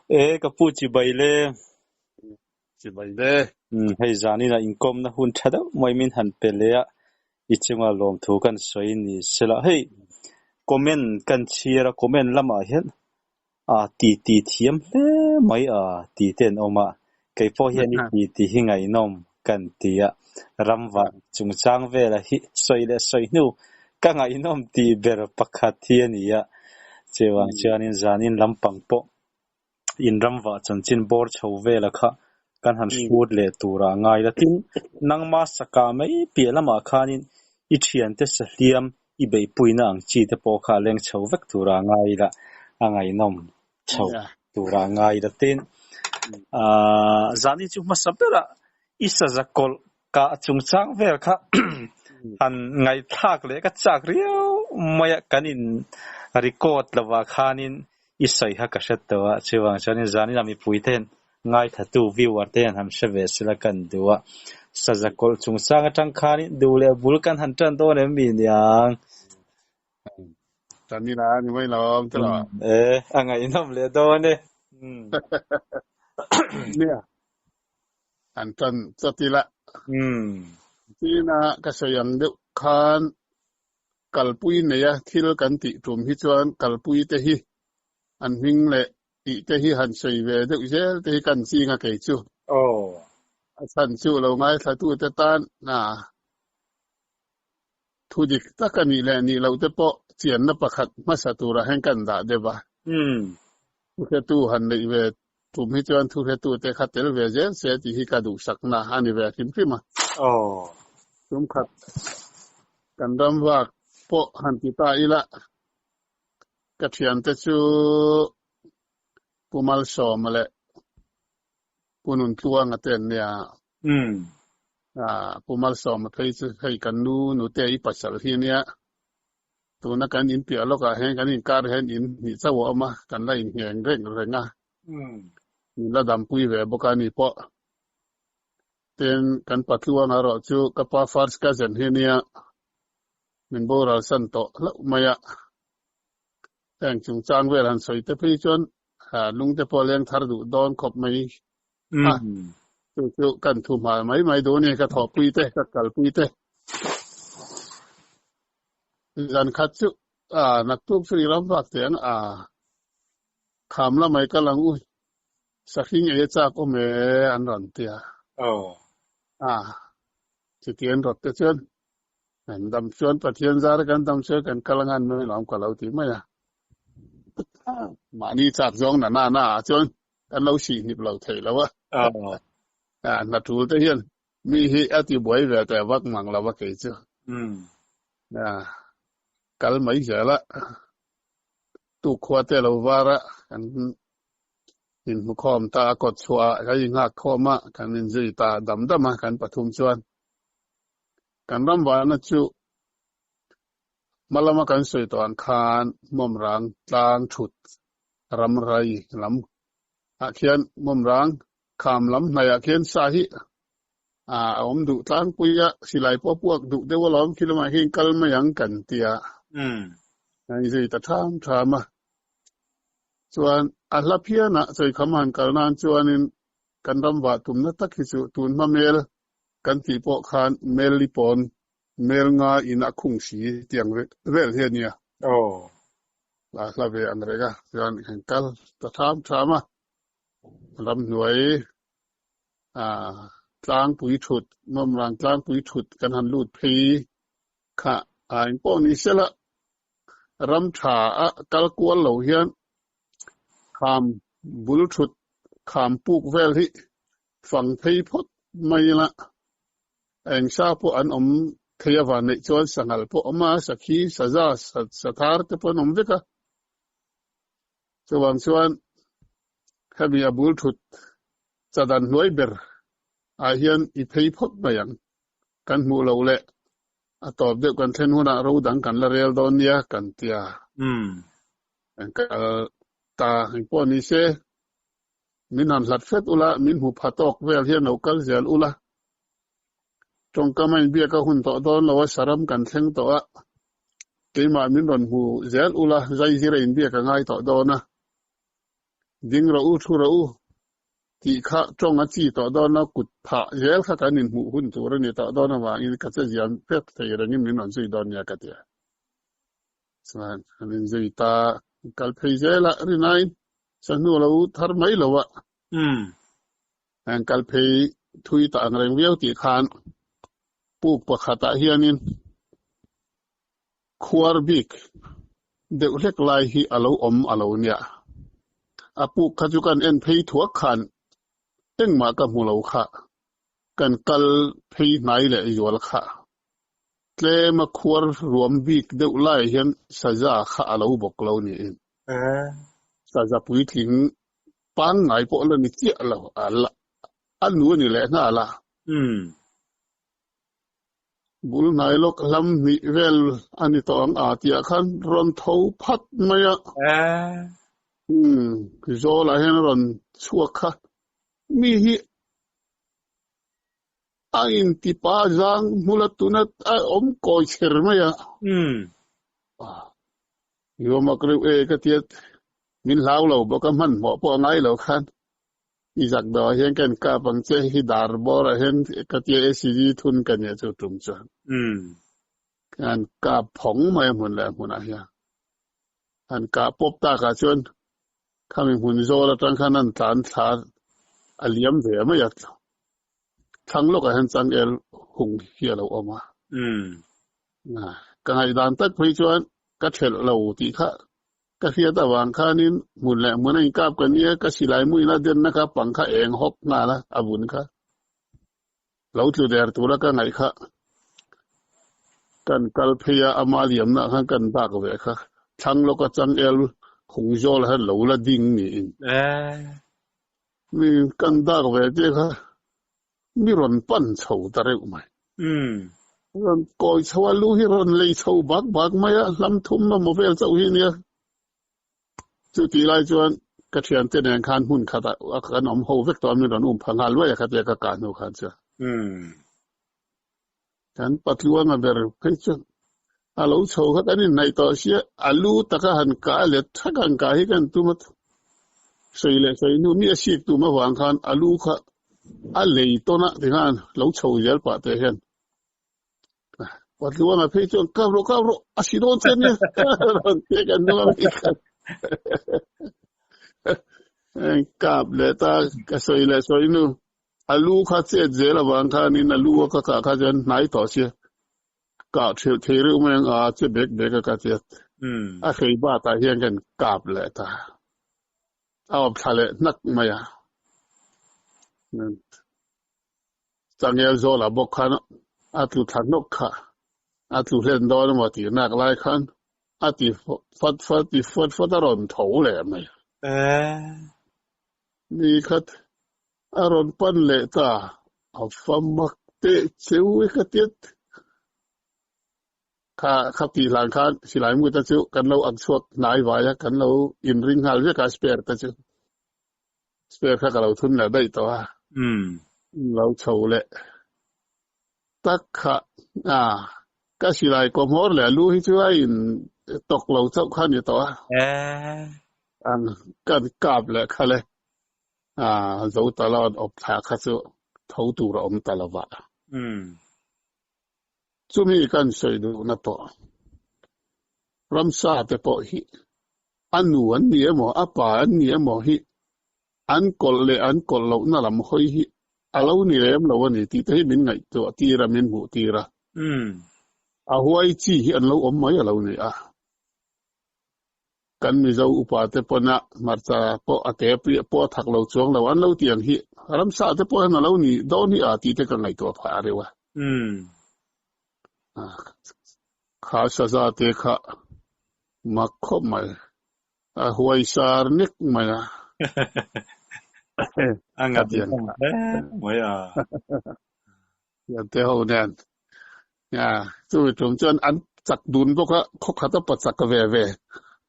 E ka pu chibai le. Chibai le. Hei zanin ah inkawmna hun tha deuh mai min han pe leh a, i chunga lawmthu kan sawi ni sela. Hei comment kan chhiar a, comment lamah hian a ti ti thiam hle mai a ti te an awm a, kei pawh hian i ti ti hi ngaihnawm kan ti a, ramvah chungchang vela hi sawi leh sawi hnu ka ngaihnawm tih ber pakhat hi a ni a, chuvang chuanin zanin lampang pawh in ramvah chanchin bawr chho vela kha kan han hrut leh turah a ngai la. Tin, nangma saka mai piah lamah khanin i thiante sahliam i beihpuina ang chi te pawh kha a leng chho vek turah a ngai la, a ngaihnawm chho turah a ngai la. Tin, aah zani chu hmasa berah i saza kawlh kah chungchang vel kha han ngaihthlak leh ka chak riau mai a, kan in record lovah khanin i sawi kha ka hre tawh a, chuvang chuanin zanin ah mipui te hian ngaithatu viewer te hian han hre ve sela kan duh a, saza kawlh chungchang atang khanin duh leh bul kan han tan dawn em mi niang? Tan ila ni mai lo awm te lo. E, a ngaihnawm leh dawn e. Nia, an tan chawt ila. Tina ka sawi ang deuh khan kalpui neia thil kan tih tum hi chuan kalpui te hi an hming leh tih te hi han sawi ve deuh zel te hi kan ching a kei chu. A chhan chu lo ngaithlatu te tan a Thu dik tak a nih leh nih loh te pawh chianna pakhat hmasa turah hian kan dah deuh a. Thuhretu han neih ve tum hi chuan thuhretu te kha tel ve zel se tih hi ka duhsakna a ni ve hrim hrim a. Tumkhat kan ram vak pawh han ti ta ila, ka thiante chu Pu Malsawma leh Pu Nuntluanga te an nia. Pu Malsawma phei chu hei kan nu nute i pasal hi ania. Tuna kan in piah lawkah hian kan inkar hian in hnih chauh a awm a, kan la inngheng reng reng a. Min la dampui ve bawk a ni pawh. Tin, kan Patluanga erawh chu ka pa first cousin hi ania. Min boral san tawh hlauh mai a. Heng chungchang vel han sawi te phei chuan lung te pawh leng thar duh dawn khawp mai a. Chu chu kan thu hma mai mai duh a ni, ka thawhpui te, ka kalpui te. Zan khat chu naktuk chu i ram vak teh ang a, kham la mai ka lang u, sahring ei a chak awm e an rawn ti a. Chuti an rawt te chuan Kan dam chuan Pathian zara kan dam chuan kan kal angan mai lawm ka lo ti mai a. Mahni chak zawng na na na ah chuan kan lo sih hnip lo thei lo a. Hna tul te hian mi hi a ti buai ve teh vak mang lo a kei chu. Kal mai zel a. Tukkhua te lo var a kan inhmu khawm ta a kawt chhuah ah kan inghak khawm a kan inzui ta dam dam a kan pathum chuan. Kan ram vahna chu hma lama kan sawi tawh ang khan Mawmrang tlang thut ram rai lam ah khian Mawmrang kham lam hnaiah khian sa hi a awm duh tlangpui a, silai pawh a puak duh deuh alawm khi lamah hian kal mai ang kan ti a, kan inzui ta tham tham a. Chuan a hla phianah Chawikham han kal nan chuanin kan ram vah tumna tak hi chu tun hma mel Kan tih pawh khan mel i pawn mel nga in a khung si tiang vel hi a nia. Aw. La hla ve ang reng a, chuan kan kal ta tham tham a. Ramhnuai ah tlangpui thut, Mawmrang tlangpui thut kan han lut phei kha a engpawh ni sela ram tha a kal kual lo hian kham bul thut, kham puk vel hi Fang phei phawt mai ila, eng sa pawh an awm thei a van neih chuan sanghal pawh awm a, sakhi, saza, sathar te pawh an awm vek a. Chuvang chuan hemi a bul thut chadan hnuai ber ah hian i phei phawt mai ang. Kan hmuh loh leh a tawp deuh kan thlen hunah ro dang kan la rel dawn nia kan ti a. Kan kal ta engpawh ni se. Min han hlat hret ula, min hmu pha tawk vel hian lo kal zel ula. Tawngkam a inbiak a hun tawh dawn lo a, saram kan thleng tawh a, keimah min rawn hmu zel ula, zai zir a inbiak a ngai tawh dawn a. Ding rawh u, thu rawh u tih kha tawng a chi tawh dawn a, kut phah zel kha kan inhmuh hun tur a ni tawh dawn avangin ka che ziam pek thei rengin min rawn zui dawn nia ka ti a. Chuan an inzui ta kal phei zel a, rinain sahnu a lo thar mai lo a. An kal phei thui ta ang reng viau tih khan puk pakhatah hianin khuar bik deuh hlek lai hi a lo awm a lo nia. A puk kha chu kan en phei thuak khan engmah ka hmu lo kha, kan kal phei hnai leh zual kha. Tlema khuar ruam bik deuh lai hian saza kha a lo bawk lo niin. Saza puitling pangngai pawh la ni chiah lo, a nu a ni leh nghal a. Bul hnai lawk hlam hnih vel a ni tawh ang a tih ah khan rawn tho phat mai a. Zawl ah hian a rawn chhuak kha. Mi hi a inti pa zang hmula tuna a awm kawi chher mai a. Ivamak reuh e ka tia min hlau lo bawk a hmanhmawh pawh a ngai lo khan. I zak dawh ah hian kan kap ang che hi dar bawr ah hian ka tia ACD thun ka nia chu tum chuan. Kan kap phawng mai a hmun leh a hmun ah hian. Han kah pawp tak ah chuan khami hmun zawl atang khan an tlan thla a liam ve mai a. Thlang lawk ah hian changel hung hi a lo awm a. Ka ngaihdan tak phei chuan ka thelh lo tih kha Ka hriat avang khanin hmun leh hmun a inkap ka nia, ka silai muin a denna kha pang kha eng hawk nghal a, a vun kha lo tlu der tura ka ngaih kha kan kal phei a, ama liamna ah khan kan bak ve kha thlang lawka changel hung zawl hian lo la ding niin mi kan dak ve te kha mi rawn pan chho ta reuh mai. Rawn kawi chho a, lu hi rawn lei chho bak bak mai a, hlam thum emaw vel chauh hi nia. Chutih lai chuan ka thiante nen khan hmun khatah kan awm ho vek tawh a, min rawn um pha nghal luai a khatia ka kah hnu khan chuan. Kan patluanga ber phei chuan a lo chho kha kan inhnaih tawh sia, a lu taka han kah let thak han kah hi kan tum a, sawi leh sawi hnu mi a sik tum avang khan a lu kha a lei tawn a tikhan lo chho zel pah teh hian patluanga phei chuan kap rawh kap rawh a si dawn che nia rawn ti kan hnung a mi khan kap leh ta ka sawi leh sawi hnu A lu kha chet zel avang khanin a lu a ka kah kha chuan hnai tawh sia. Kah ṭhilh thei reuh mai ang a che bek bek a ka tia. A hrei batah hian kan kap leh ta. A awp thla leh hnak mai a. Changel zawlah bawk khan a tlu thla hnawk kha. A tlu hlen dawn emaw tih nak lai khan a ti fat fat ti fat fat a rawn tho leh mai. Ni khat A rawn pan leh ta, a fa mak teh cheu e ka tiat. Kha kha tih hlan khan silai muta chu kan lo ak chhuak hnai vai a, kan lo inring nghal vek a spare te chu. Spare kha ka lo thun leh daih tawh a. Lo chho leh tak kha a, ka silai kawhmawr leh a lu hi chu a in tawk lo chauh kha a ni tawh a. An kan kap leh kha le. A zo ta lo an awp thla kha chu tho tur a awm ta lo va. Chumi kan sawi duhna pawh ramsa te pawh hi a nu an ni emaw a pa an ni emaw hi an kawlh leh an kawlh lohna lam hawi hi a lo ni lem lo a ni tih te hi min ngaihtuah tir a min hmuh tir a. A huai chi hi an lo awm mai a lo ni a. Kan Mizo upa te pawna hmarcha pawh a te pawh a thak lo chuang lo an lo ti ang hi ramsa te pawh hian a lo ni dawn hi a tih te ka ngaihtuah phah a reuh a. Kha saza te kha mak khawp mai a huai sar nek mai a. A ngam hle mai a. Thiante ho nen chumi tum chuan an chak dun bawk a, khaw khat a pa chak ve ve,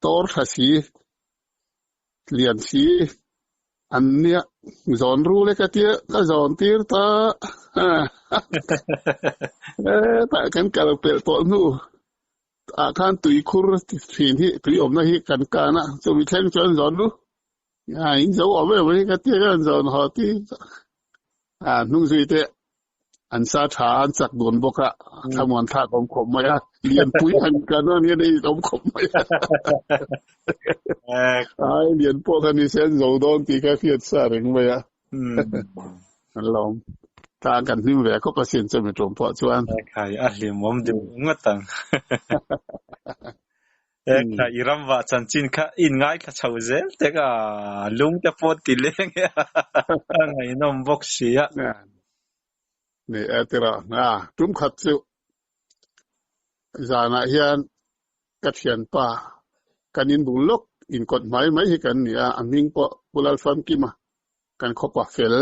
tawr tha si, lian si an nia, zawn ru le ka tia ka zawn tir ta hetah kan kal pelh tawh hnu ah khan tuikhur thin hi tui awmna hi kan kan a, chumi thleng chuan zawn ru. A in zo awm em mai ka tia ka zawn haw ti a hnung zui te an sa tha an chak dawn bawk a thlamuan thlak awm khawp mai a lian pui han kan a nia nei awm khawp mai a ai lian pawh kha ni se an zo dawn tih kha hriat sa reng mai a an lawm tlang kan hlim ve khawp asin chumi tum pawh chuan khai a hlimawm deuh ngawt ang E kha i ram vah chanchin kha in ngaithla chho zel tek a, lung te pawh ti leng e a ngaihnawm bawk si a. Ni e tira a, tum khat chu zanah hian ka thianpa kan in bul lawk inkawt hmai mai hi kan ni a, a hming pawh Pu Lalfamkima kan khawpa fel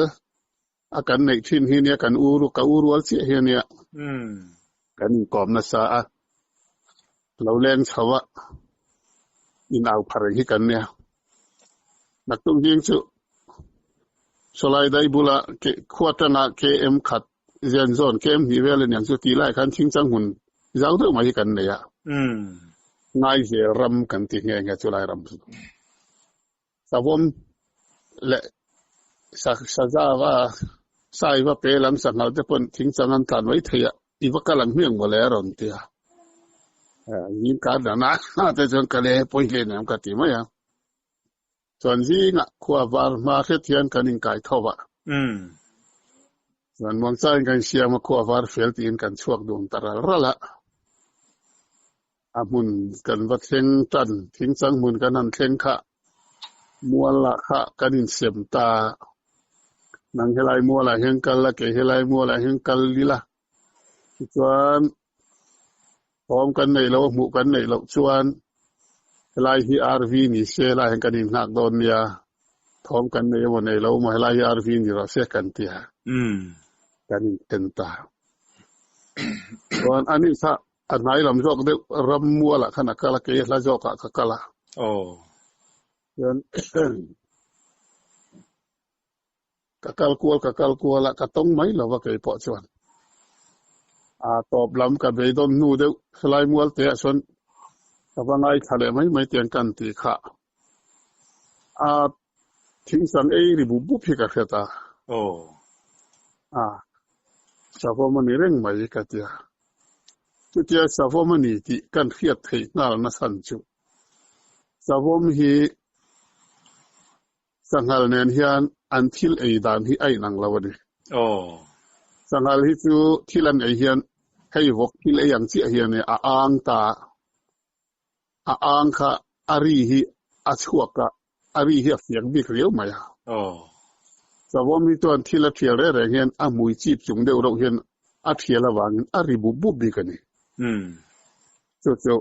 a kan neih thin hi nia kan u ka u rual chiah hi ania kan inkawm nasa a lo leng chho a in au phar hi kan nia naktuk zing chu sawlai dai bula ke khua tanga km khat zen zawn km hnih vel aniang chu tih lai khan thingchang hmun zau deuh mai hi kan nei a ngaizel ram kan ti nghe nghe chulai ram chu. Savawm leh saza va sai va pe lam sanghal te pawn thingchang an tlan mai thei a, i va kal ang hmiang mawle a rawn ti a. Zing kar dana te chuan ka le pawi hle nem ka ti mai a. Chuan zingah khua var hma hret hian kan inkai tho a. Chuan muangchangin kan insiam a, khua var fel tiin kan chhuak dun ta ral ral a. A hmun kan va thleng tan, thingchang hmun kan han thleng kha mual ah kha kan insem ta. Nang helai mual ah hian kal la, kei helai mual ah hian kal ila. Tichuan thawm kan neih loh, hmuh kan neih loh chuan helai hi RV ni se helai hian kan inghak dawn nia. Thawm kan nei emaw nei lo emaw helai hi RV ni rawh se kan ti a. Kan inten ta. Chuan ani kha A hnai lam zawk deuh ram mualah khan a kal a, kei a hla zawkah ka kal a. Aw. Chuan ka kal kual ka kal kual a, ka tawng mai lo va kei pawh chuan. A tawp lam ka beidawn hnu deuh helai mual te ah chuan ka va ngaithla leh mai mai tiang kan tih kha. A thingsang ei ri bup bup hi ka hriat a. Aw. A savawm a ni reng mai ka ti a. Chutia savawm a ni tih kan hriat theih nghal nachhan chu savawm hi sanghal nen hian an thil ei dan hi a inang lo a ni. Aw. Sanghal hi chu thil an ei hian hei vawk thil ei ang chiah hian a ang ta A ang kha a ri hi a chhuak a, a ri hi a fiak bik riau mai a. Savawm hi chuan thil a thial reng reng hian a hmui chip chung deuh reuh hian a thial avangin a ri bup bup bik a ni. Chu chu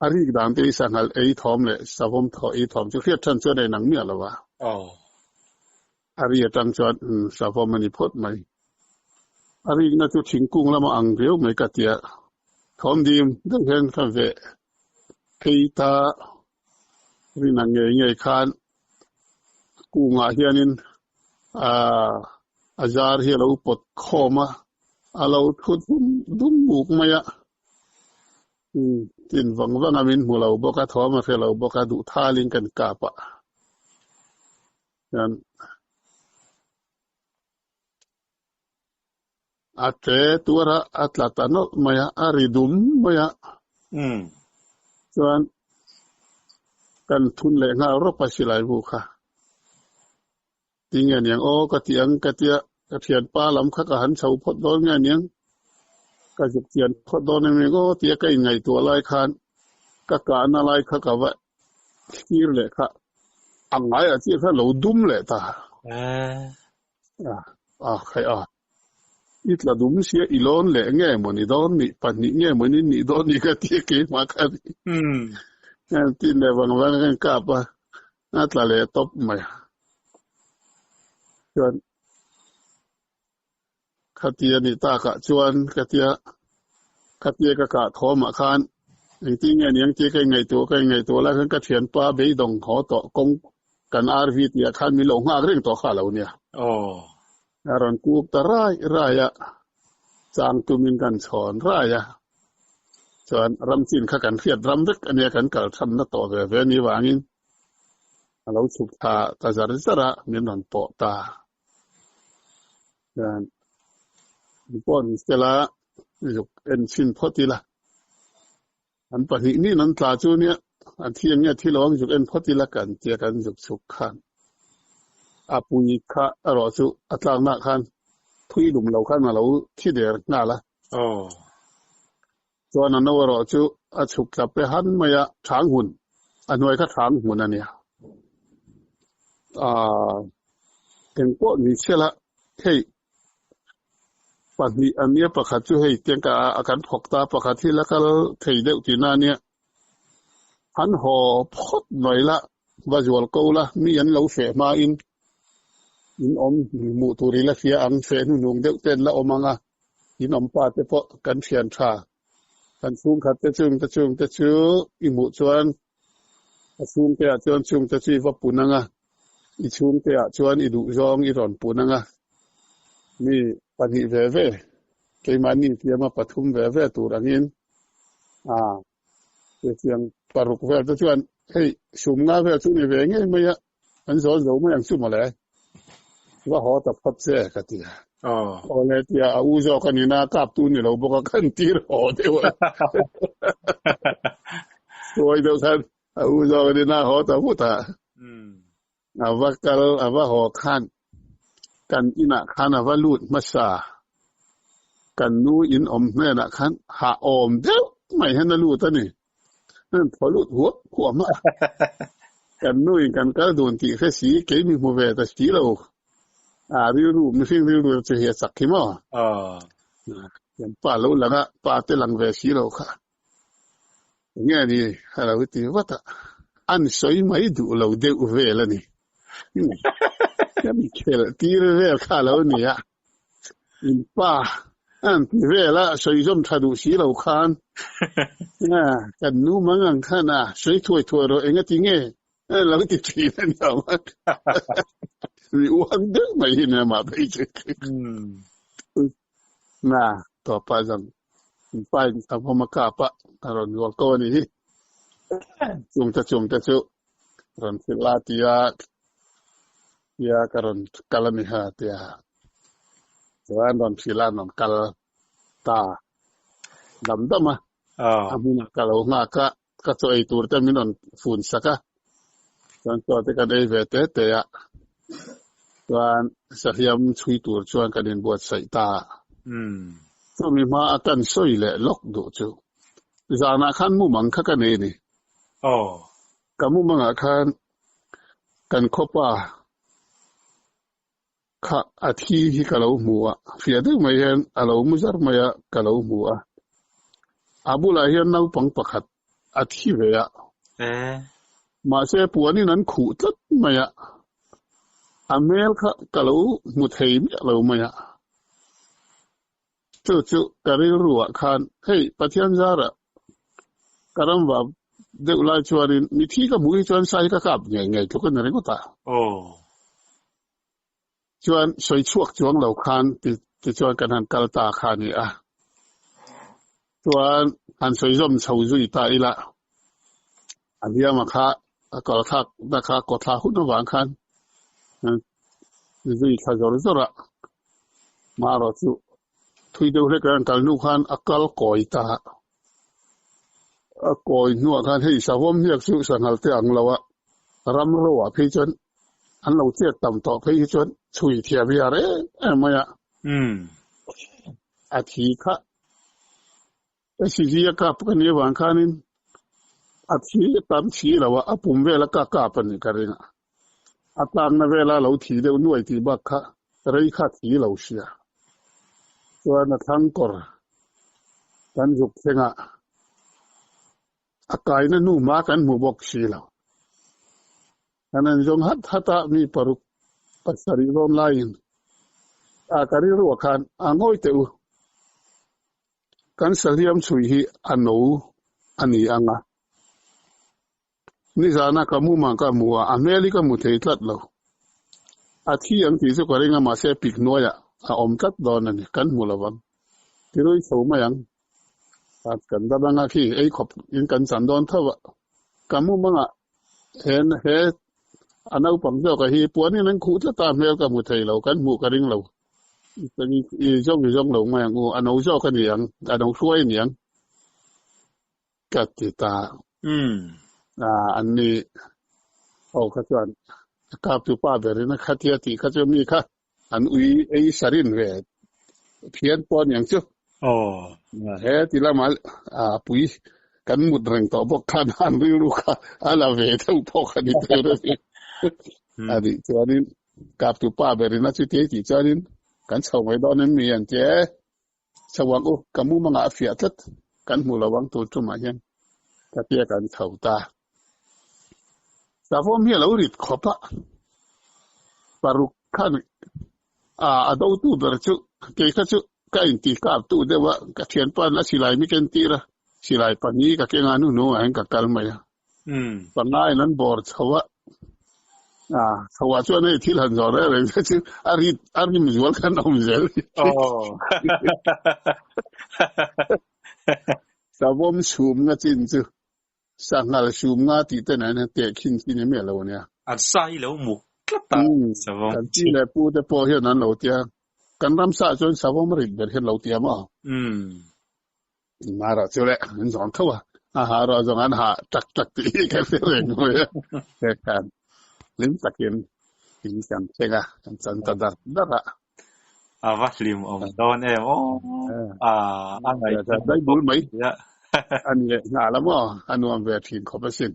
a rik dan te hi sanghal ei thawm leh savawm thaw ei thawm chu hriat than chuan a inang miah lo a. A ri atang chuan savawm a ni phawt mai. A rikna chu thingkung lama ang riau mai ka tia. Thawm dim deuh hian ka veh phei ta rina ngei ngei khan kungah hianin a zar hi a lo pawt khawm a, a lo thu dum dum muk mai a. Tin vang vang a min hmu lo bawk a, thawm a hre lo bawk a, duh thalin kan kap a. Hian a ṭe tuar a, a tla ta nawlh mai a, a ri dum mai a. Chuan kan thun leh nghal rawp a silai bu kha. Tinge aniang aw ka ti ang ka tia, ka thianpa lam kha ka han chho phawt dawn nge aniang, ka zuk chian phawt dawn em eng aw tia ka inngaihtuah lai khan ka kahna lai kha ka va Thlir leh kha a ngai ah chiah khan lo dum leh ta. A khai a. I tla dum sia i lawn leh nge maw ni dawn ni pahnih nge maw ni nih dawn ni ka ti a keimah kha ni. Tin leh vang vang a kan kap a, a tla leh tawp mai a. Chuan Khatia nih takah chuan katia khatia ka kah thawmah khan engtin nge niang tia ka inngaihtuah ka inngaihtuah lai khan ka thianpa beidawng haw tawh kawng kan RV tihah khan min lo nghak reng tawh kha a lo nia. A rawn kuk ta rai rai a, chang tumin kan chhawn rai a, chuan ramchin kha kan hriat ram vek ania kan kal thamna tawh ve ve ni vangin. A lo chhuk thla ta zar zar a, min rawn pawh ta. Chuan min pawh ni sela zuk en chhin phawt ila. An pahnih nin an tla chu nia, an thi ang nge thi lo ang zuk en phawt ila kan tia kan zuk chhuk khan. A pui kha erawh chu a tlakna khan thui lum lo khan a lo thi der nghal a. Aw. Chuan a no erawh chu a chhuk tla pe han mai a, thang hun, a hnuai kha thang hmun a nia. Aaa, engpawh ni sela, hei pahnih a nia, pakhat chu hei tiang ka a kan thawk ta, pakhat hi la kal thei deuh tihna a nia. An haw phawt mai la, va zual ko la, mi an lo feh hmain in awm hmuh tur i la hria ang, feh hnuhnung deuh ten la awm ang a. In awm pa te pawh kan thian tha, kan chhungkhat te chung te chung te chu i hmuh chuan a chhungte ah chuan chung te chu i va pun ang a, i chhungte ah chuan i duh zawng i rawn pun ang a, mi pahnih ve ve, keimahni fiama pathum ve ve tur angin a Hetiang paruk vel te chuan hei sum nga vel chu ni ve ngei mai a, an zawn zo mai ang chu mawle. Va haw ta phawt che ka ti a. Aw le tia a u zawk a nina kap tu ni lo bawk a kan tir haw deuh a. Sawi deuh khan a u zawk a nina haw ta vut a. A va kal a va haw khan kan inah khan a va lut hmasa. Kan nu in awm hnenah khan hah awm deuh mai hian a lut a ni. An thaw lut huap huam a. Kan nu in kan kal dun tih hre si, kei mi hmu ve ta si lo. A rilru, mihring rilru chu hi a chak hi maw? Kan pa lo lang a, pa te lang ve si lo kha. Enge ni a lo ti vat a, an sawi mai duh lo deuh vel a ni. Kan khelh tir vel kha a lo ni a, in pa an ti vel a, sawi zawm tha duh si lo khan kan nu mang ang khan a sawi thuai thuai rawh enga ti nge a lo ti thin a ni ang a. Mi uang deuh mai hi nia mah phei chu. Na, tawpa zang pa in ka hmawm a kap a, a rawn rual ko a ni hi. Chungte chungte chu rawn hrilh la tia tia ka rawn kal a ni ha tia. Chuan rawn hrilh a an rawn kal ta dam dam a. A hmunah ka lo nghak a, ka chaw ei tur te min rawn fun sak a, chuan chaw te kan ei ve te te a, chuan sahliam chhui tur chuan kan inbuatsaih ta a. Chumi hma a kan sawi leh lawk duh chu zanah khan mumang kha ka nei a ni. Ka mumangah khan kan khawpa Kha a thi hi ka lo hmu a, fiah deuh mai hian a lo mu zar mai a, ka lo hmu a. A bulah hian naupang pakhat a thi ve a. Mahse puanin an khuh tlat mai a, a hmel kha ka lo hmu thei miah lo mai a. Chu chu ka rilruah khan, hei Pathian zarah ka ram va deuh lai chuanin mithi ka hmuh hi chuan sai ka kap ngei ngei tluk a ni ringawt a. Chuan sawi chhuak chuang lo khan ti tichuan kan han kal ta kha a ni a. Chuan han sawi zawm chho zui ta ila, a hliama kha a kal thlak na kha kawthla hun avang khan zui thla zawr zawr a, marawh chu thui deuh hlek an kal hnu khan a kal kawi ta a. A kawi hnuah khan hei savawm hniak chu sanghal te ang lo a, ram roah phei chuan an lo chet tam tawh phei hi chuan chhui thiam hi a reng em mai a. A thi kha SCG a kap ka nih avang khanin a thi tam thi lo a, a pum vel a ka kap a nih ka ring a. A tlakna vela lo thi deuh nuai tih bak kha rei kha thi lo sia. Chuan a thlang kawr kan zuk thlengah a kaina hnu hma kan hmu bawk si lo. Kan en zawng hat hat a, mi paruk pasarih rawn laiin a ka rilruah khan a ngawi teh u. Kan sahliam chhui hi a no a ni ang a. Nizana ka mumang ka hmu a, a hmel hi ka hmu thei tlat lo. A thi ang tih chu ka ring a, mahse pik hnuaiah a awm tlat dawn a ni, kan hmu lo vang. Tirui chho mai ang. Kan dam anga khi ei khawp in kan chan dawn tho a. Ka mumangah he he. A naupang zawka hi puanin an khuh tlat a, hmel ka hmu thei lo, kan hmuh ka ring lo. I zawng i zawng lo mai ang u, a no zawk a ni ang, a no hruai a ni ang ka ti ta. An ni ho kha chuan a kaptu pa berin a khatia tih kha chu mi kha An ui ei sarin ve phian pawh aniang chu. Aw. He ti lama a pui kan mut reng tawh bawk khan an rilru kha a la ve deuh pawh kha ni tur a ni. A nih chuanin kaptu pa berin a chuti tih chuanin kan chho mai dawn em mi an ti e. Chho ang u, ka mumangah a fiah tlat, kan hmu lo ang tur tumah hian ka tia kan chho ta. Savawm hi a lo rit khawp a, paruk khan a dotu ber chu kei kha chu ka inti kap tu deuh a, ka thianpa'n a silai mi ken tir a, silai pahnih ka keng a hnuhnungah hian ka kal mai a. Pangaiin an bawr chho a, chho ah chuan hei thil han zawh reng reng te chu a rit a rim zual khan a awm zel. Savawm chhum nga chin chu sanghal chhum nga tih te nen hian tehkhin chi ni miah lo a nia. An sa hi lo muk tlat a savawm. Kan pi leh pu te pawh hian an lo tia, kan ramsa ah chuan savawm a rit ber hian lo tia maw? Mara chu le an zawng tho a, a ha erawh zawng an ha tak tak tih hi ka hre reng mai a. He khan hlim takin in kan thleng a, kan chan ta dar dar a. A va hlim awm dawn em aw. A a ngaih dai bul mai a ni leh nghal a maw, a nuam ve thin khawp asin.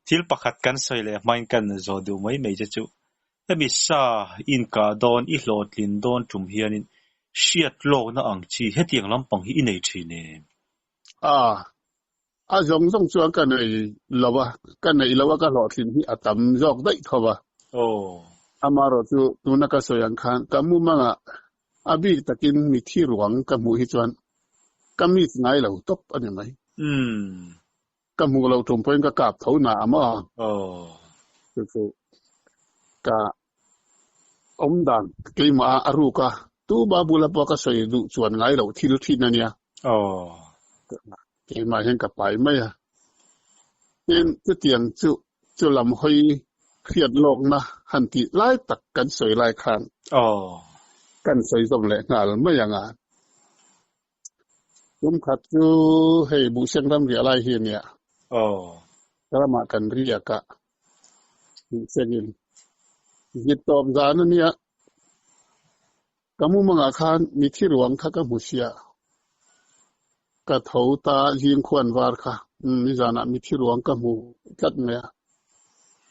Thil pakhat kan sawi leh hmain kan zawh duh mai mai che chu hemi sa inkah dawn i hlawhtlin dawn tum hianin hriat lawkna ang chi hetiang lampang hi i nei thin em? A, a zawng zawng chuan ka nei lo a, ka neih lo a ka hlawhtlin hi a tam zawk daih tho a. Aw. Amaherawh chu tuna ka sawi ang khan ka mumangah a bik takin mithi ruang ka hmuh hi chuan ka miss ngai lo tawp a ni mai. Umm. Ka hmuh loh tum pawhin ka kap tho na a maw? Aw. Chu chu ka awm dan keimah a ruk a, tu ba bula pawh ka sawi duh chuan ngai loh thil thin a nia. Aw. Keimah hian ka pai mai a. Tin, chutiang chu chu lam hawi hriat lawkna han tih lai tak kan sawi lai khan. Aw. Kan sawi zawm leh nghal mai ang a. Kum khat chu hei Buhseng ram riah lai hi a nia. Aw. Ramah kan riak a, Buhsengin zit tawp zan a nia. Ka mumangah khan mithi ruang kha ka hmu sia. Ka tho ta zing khuan var kha. Nizanah mithi ruang ka hmu tlat mai a.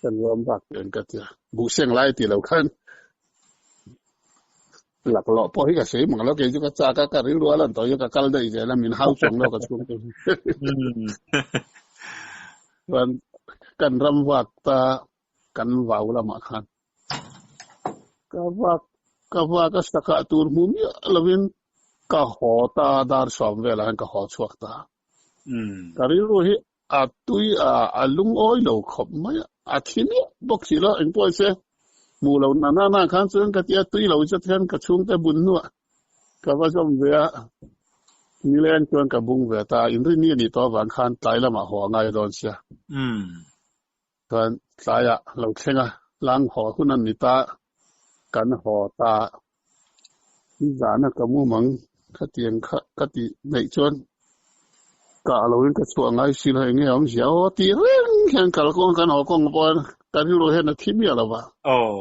Ka nuam bak nen ka tia. Buhseng lai ti lo khan Laklawh pawh hi ka sawi mang lo, kei chu ka chak a, ka rilru a lan tawh hi ka kal daih zel a, min hau chuang lo ka chhung te hi. Chuan kan ram vak ta kan vau lamah khan ka vak ka vak a sakah tur hmu miah lovin ka haw ta dar sawm velah hian ka haw chhuak ta. Ka rilru hi a tui a, a lungawi lo khawp mai a, a thi miah bawk si lo, engpawh se hmuh lo na na na khan chuan ka ti a, tui lo zet hian ka chhungte bun hnuah ka va zawm ve a, nileng chuan ka bung ve ta, inrinni a nih tawh avang khan tlai lamah haw a ngai dawn sia. Chuan tlaiah lo thleng a, tlang haw hun a ni ta, kan haw ta, nizana ka mumang khatiang kha ka tih neih chuan kah loin ka chhuah ngai si lo, enge a awmzia aw tih reng hian kalkawng kan haw kawng pawh hian ka rilru hian a thi miah lo va. Aw.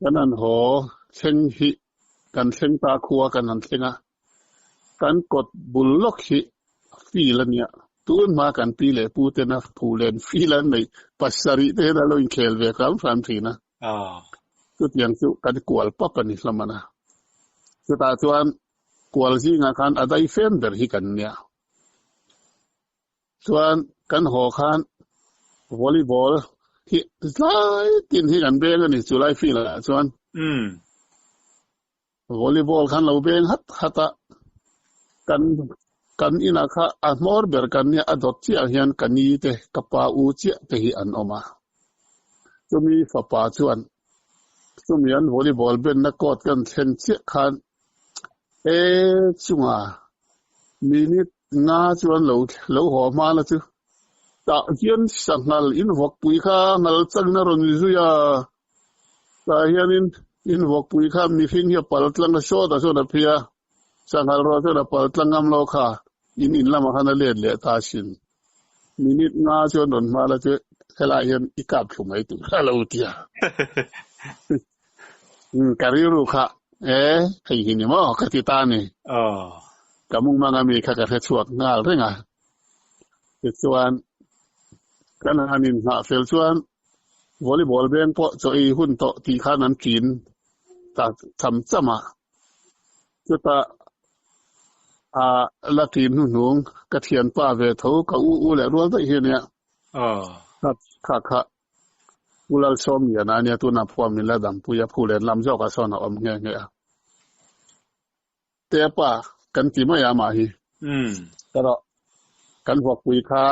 Kan han haw thleng hi kan thleng ta khua kan han thleng a, Kan kawt bul lawk hi field a nia, tun hma kan pi leh pu tena phulen field an neih pasarih te hian a lo inkhel ve hram hram thin a. Chutiang chu kan kual pap a ni hlawm a na. Chutah chuan kual zingah khan a dai fem ber hi kan nia. Chuan kan haw khan volleyball hi zai tin hi kan beng a ni chulai field ah chuan. Volleyball khan lo beng hat hat a, kan kan inah kha a hmawr ber kan nia a dawt chiah hian ka ni te ka pa u chiah te hi an awm a. Chumi fapa chuan chumi an volleyball benna court kan thlen chiah khan e chunga minute nga chuan lo lo haw hma la chu. Tah hian sanghal in vawkpui kha ngal changin a rawn zui a, tah hianin in vawkpui kha mihring hi a pal tlang a, sawtah sawn a phei a, sanghal ruah chuan a pal tlang ngam lo kha in in lamah khan a let leh ta asin. Minute nga chuan rawn hma la chu helaiah hian i kap thlu mai tur a lo ti a. Ka rilru kha e hei hi ni maw ka ti ta a ni. Ka mungmang ami kha ka hrechhuak nghal reng a. Tichuan, kan han inhnah fel chuan volleyball beng pawh chaw ei hun tawh tih khan an ṭin ta cham cham a. Chutah a la ṭin hnuhnung ka thianpa ve tho ka u u leh rual daih hi a nia. Kha kha U Lalsawmliana a nia tunah phuah min la dampui a, phu len lam zawkah sawn a awm nghe nghe a. Te pa kan ti mai a mah hi. Erawh kan vuakpui kha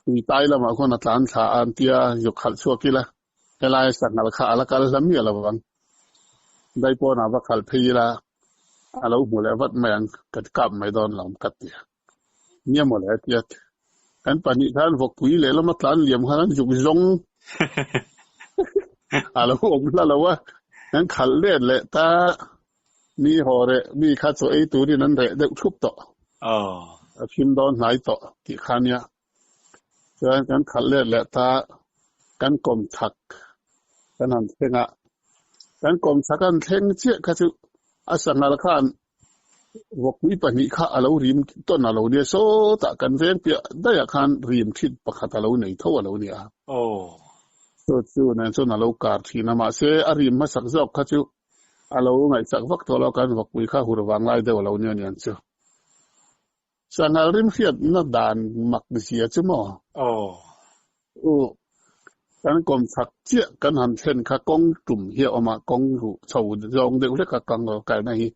tuitai lamah khawn a tlan thla a an tia zuk khalh chhuak ila helai sanghal kha a la kal hla miah lo ang. Daipawnah va khalh phei ila a lo hmu leh vat mai ang ka kap mai dawn lo ka ti a. Nia mawle a ti a. Kan pahnih khan vawkpui lehlam a tlan liam khan an zuk zawng a lo awm hla lo a. Kan khalh let leh ta mi haw reh mi kha chaw ei turin an reh deuh thup tawh. A thim dawn hnai tawh tih kha nia. Chuan kan khalh let leh ta kan kawm chak kan han thleng a. Kan kawm chak an thleng chiah kha chu a sanghal khan Vawkpui pahnih kha a lo rim tawn a lo nia, sawtah kan veng piah daihah khan rim thin pakhat a lo nei tho a lo nia. Chu chu nen chuan a lo kar thin a, mahse a rim hmasak zawk kha chu a lo ngaihchak vak tawh lo, kan vawkpui kha hur vang lai deuh a lo nia niang chu. Sanghal rim hriatna dan mak zia chu maw? U, kan kawmchhak chiah kan han thlen kha kawng tum hi a awm a, kawng ruh chho zawng deuh hlek a kang kalna hi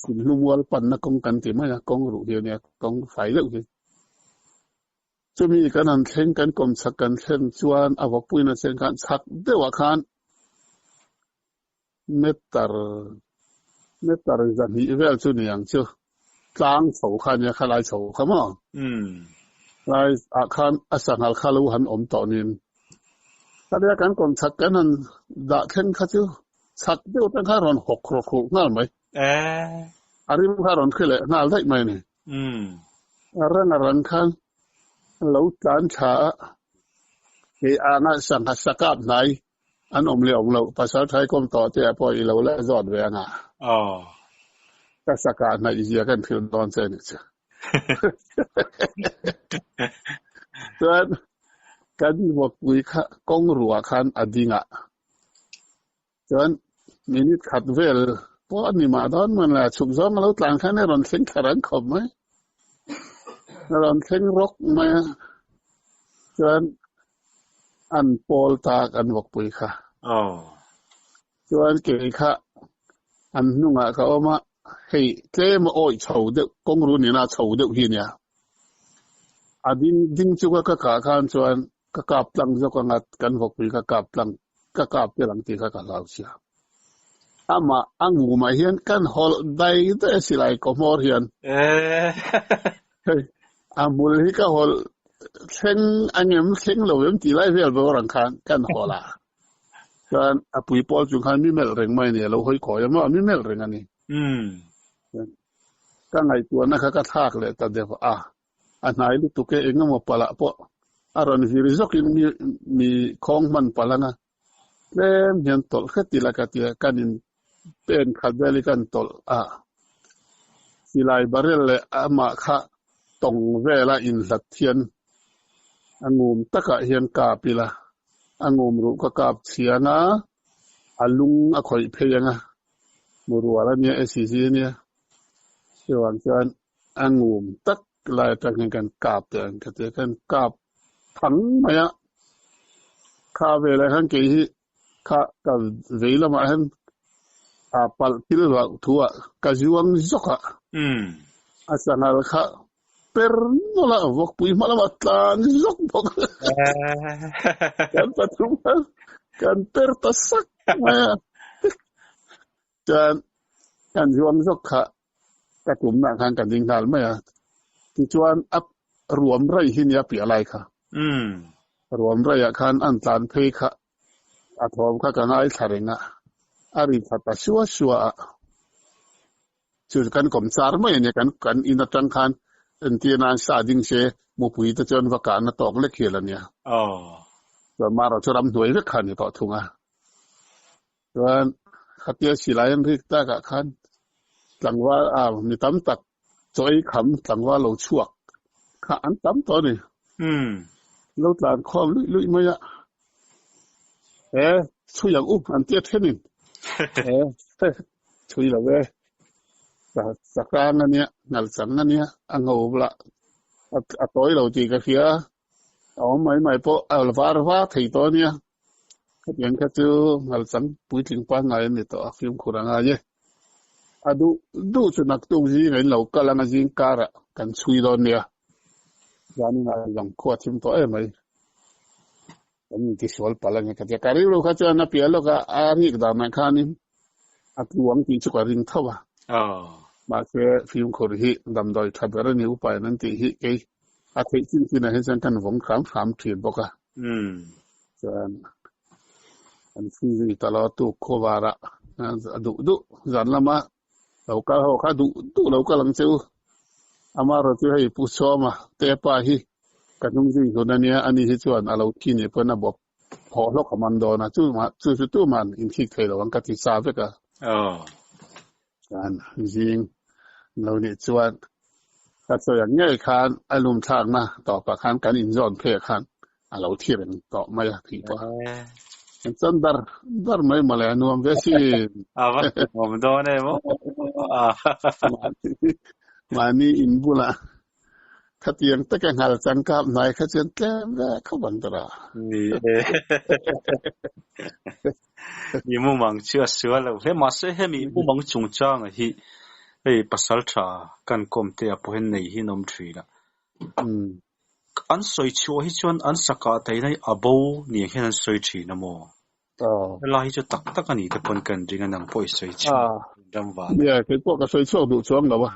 Sinhlu mual panna kawng kan ti mai a, kawng ruh hi a nia, kawng fai deuh hi. Chumi kan han thleng, kan kawmchhak kan thlen chuan a vawkpuina chen khan chhak deuhah khan Meter meter zahnih vel chu ni ang chu. Tlang chho kha nia kha lai chho kha maw? Lai ah khan a sanghal kha lo han awm tawh nin. Khatia kan kawm chhak kan han dah thleng kha chu chhak deuh atang khan rawn hawk rawk rawk nghal mai. A rim kha rawn hri leh nghal daih mai a ni. A rang a rang khan lo tlan thla a, kei anga sangha sakap hnai An awm leh awm loh, pasal thai kawm tawh te ah pawh i lo la zawt ve anga. Aw. Ka sakah hnaih zia kan hrilh dawn che ni chu. Chuan kan vawkpui kha kawng ruah khan a ding a. Chuan minute khat vel pawh a ni mah dawn man la chhuk zawng a lo tlan khan a rawn thleng thla rang khawp mai. A rawn thleng rawk mai a. Chuan an pawl tak an vawkpui kha. Chuan kei kha an hnungah ka awm a, hei tlem a awih chho deuh, kawngru nena chho deuh hi a nia. A ding ding chunga ka kah khan chuan ka kap tlang zawk anga kan vawkpui ka kap tlang, ka kap tel ang tih kha ka hlau sia. Amah a ngumah hian kan hawlh dai daih a silai kaw hmawr hian. Hei, a hmul hi ka hawlh thleng angem thleng lo em tih lai vel bawr ang khan kan hawlh a. Chuan a pui pawl chung khan mi melh reng mai a ni, a lo hawi kawi a maw, mi melh reng a ni. Ka ngaihtuahna kha ka thlak leh ta deuh a, a hnai lutuk e, eng emaw palh ah pawh a rawn vir zawkin mi mi khawng hman palh ang a, tlem hian tawlh hret ila ka tia, kan in pen khat vel hi kan tawlh a, silai barrel leh amah kha tawng vela inhlat hian a ngum takah hian kap ila, a ngum ruh ka kap chhiang a, a lung a khawih phei ang a, murual a nia, SEC a nia, chuvang chuan a ngum tak lai atang hian kan kap teh ang ka tia, kan kap thang mai a, kha velah hian kei hi Kha ka vei lamah hian a palh thil hlauh thu ah ka zuang zawk a. A sanghal kha per nawlh a, vawkpui hma lamah tlan zawk bawk a. Kan pathum khan kan per ta sak mai a. Chuan kan zuang zawk kha ka tumna khan ka ding nghal mai a. Tichuan a. Ruam raih hi nia piah lai kha. Ruam raihah khan an tlan phei kha a thawm kha ka ngaithla reng a, a ri thla ta sua sua a. Chu kan kawm char mai a nia, kan kan in atang khan entir nan sa ding se mupui te chuan va kahna tawk lek hial a nia. Chuan marawh chu ramhnuai vek kha a ni tawh thung a. Chuan khatia silai an rik takah khan tlangval a mi tam tak chaw ei kham tlangval lo chhuak kha an tam tawh a ni. Lo tlan khawm luih luih mai a. He chhui ang u an tia thenin. He chhui lo e. Sakang a nia, ngalchang a nia, a ngo lah a tawi lo tih ka hria. A awm mai mai pawh a var var thei tawh a nia. Khatiang kha chu ngalchang puitling pangngai a ni tawh a, fimkhur a ngai e. A duh duh chu naktuk zingah in lo kal anga zing karah kan chhui dawn nia. Zaninah zawng khua thim tawh em mai. Kan intisual palh a ni ka tia. Ka rilru kha chuan a piah lawka a rik danah khanin a tluang tih chu ka ring tho a. Mahse fimkhur hi damdawi tha ber a ni upain an tih hi kei a theih chin chinah hi chuan kan vawng hram hram thin bawk a. Chuan an chhui zui ta lo tuk khawvarah a duh duh zan lama lo kal ho kha duh duh lo kal ang che u. Amaherawh chu hei Pu Sawma te pa hi ka hnung zui hlun a nia, ani hi chuan a lo thi nih pawn a bawp phawh hlawk a man dawn a, chu chu chu tuman inkhik thei lo ang ka ti sa vek a. Chuan zing lo nih chuan ka sawi ang ngei khan a lum thlakna tawpah khan kan inzawn phei khan a lo thi reng tawh mai a tih pawh an chuan dar dar mai mawle a nuam ve si. A va nuam dawn em aw. Mahni in bulah khatiang taka nghal chang kap hnai kha chuan tlem ve khawp ang tawh a. Ni e. I mumang chu a sual lo hle. Mahse hemi mumang chungchanga hi hei pasal tha kan kawm te ah pawh hian nei hi an awm thin a. An sawi chhuah hi chuan an sakah taina hi a bo ni ang hian an sawi thin a maw? Helai hi chu tak tak a ni te pawn kan ring a, nang pawh i sawi chhuak ram van. Nia, kei pawh ka sawi chhuak duh chuang lo a.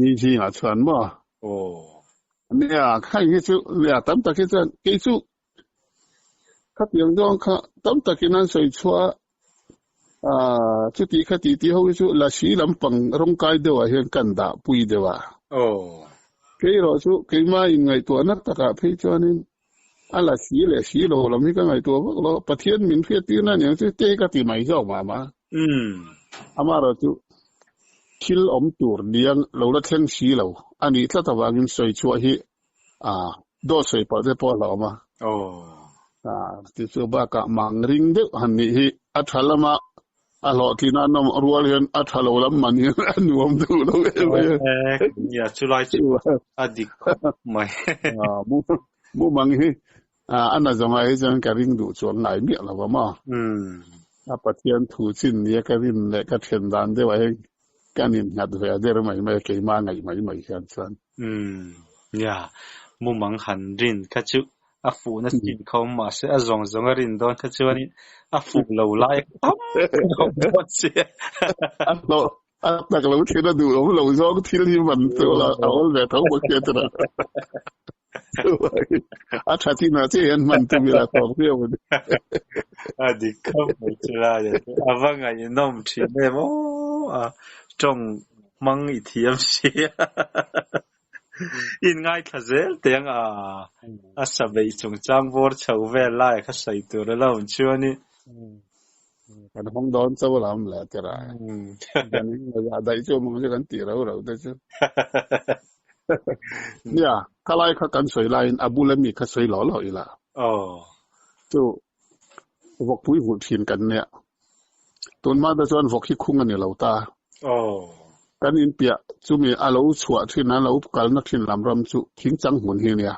Ni zingah chuan maw? Nia, khai hi chu, nia tam tak hi chuan kei chu Khatiang zawng kha tam takin an sawi chhuah a, chuti khati tih ho hi chu lasi lampang rawngkai deuhah hian kan dah pui deuh a. Kei erawh chu keimah inngaihtuahna takah phei chuanin a lasi leh si lo lam hi ka ngaihtuah vak lo, Pathian min hriattirna aniang chu te ka ti mai zawk mah mah. Amaherawh chu thil awm tur liang lo la thleng si lo a nih tlat avangin sawi chhuah hi A, dawt sawi pawh te pawh a hlauhawm a. A, ti chu bakah mang ring deuh han nih hi a tha lama a hlawhtlin a nawm rual hian a tha lo lam man hian a nuam duh lo em mai a. Nia, chulai chu a dik khawp mai. A, mumang hi a na zawnga hi chuan ka ring duh chuang ngai miah lo va maw. A Pathian thu chin nia ka rin leh ka then dan deuhah hian Kan innghat ve a der mai mai a, keimah ngaih mai mai hian chuan. Umm, nia, mumang han rin kha chu a fuhna chin kha awm mahse a zawng zawng a rin dawn kha chuanin a fuh lo lai tam a awm dawn sia. A hlawh a tak lo thin a duh awm lo zawng thil hi man chu a awl ve tho bawk sia chutah. A tha chin ah chiah hian hman tum ila tawk viau a ni. A dik khawp mai chu lai a chu. A va ngaihnawm thin em aw a tawng hmang i thiam si a. In ngaithla zel teh ang a a sa beih chungchang bawr chho vel lai kha sawi tur a lo awm chuan i. Kan hawng dawn cho a lo awm leh tirh a. Kan in daih chu awm ang chu kan tih rau rau te chu. Nia, khalai kha kan sawi laiin a bula mi kha sawi lawh lawh ila. Chu vawkpui vulh thin kan nia. Tunhma te chuan vawk hi khung a ni lo ta. Kan inpiah chumi a lo chhuah thin, a lo kalna thin lam ram chu thingchang hmun hi a nia.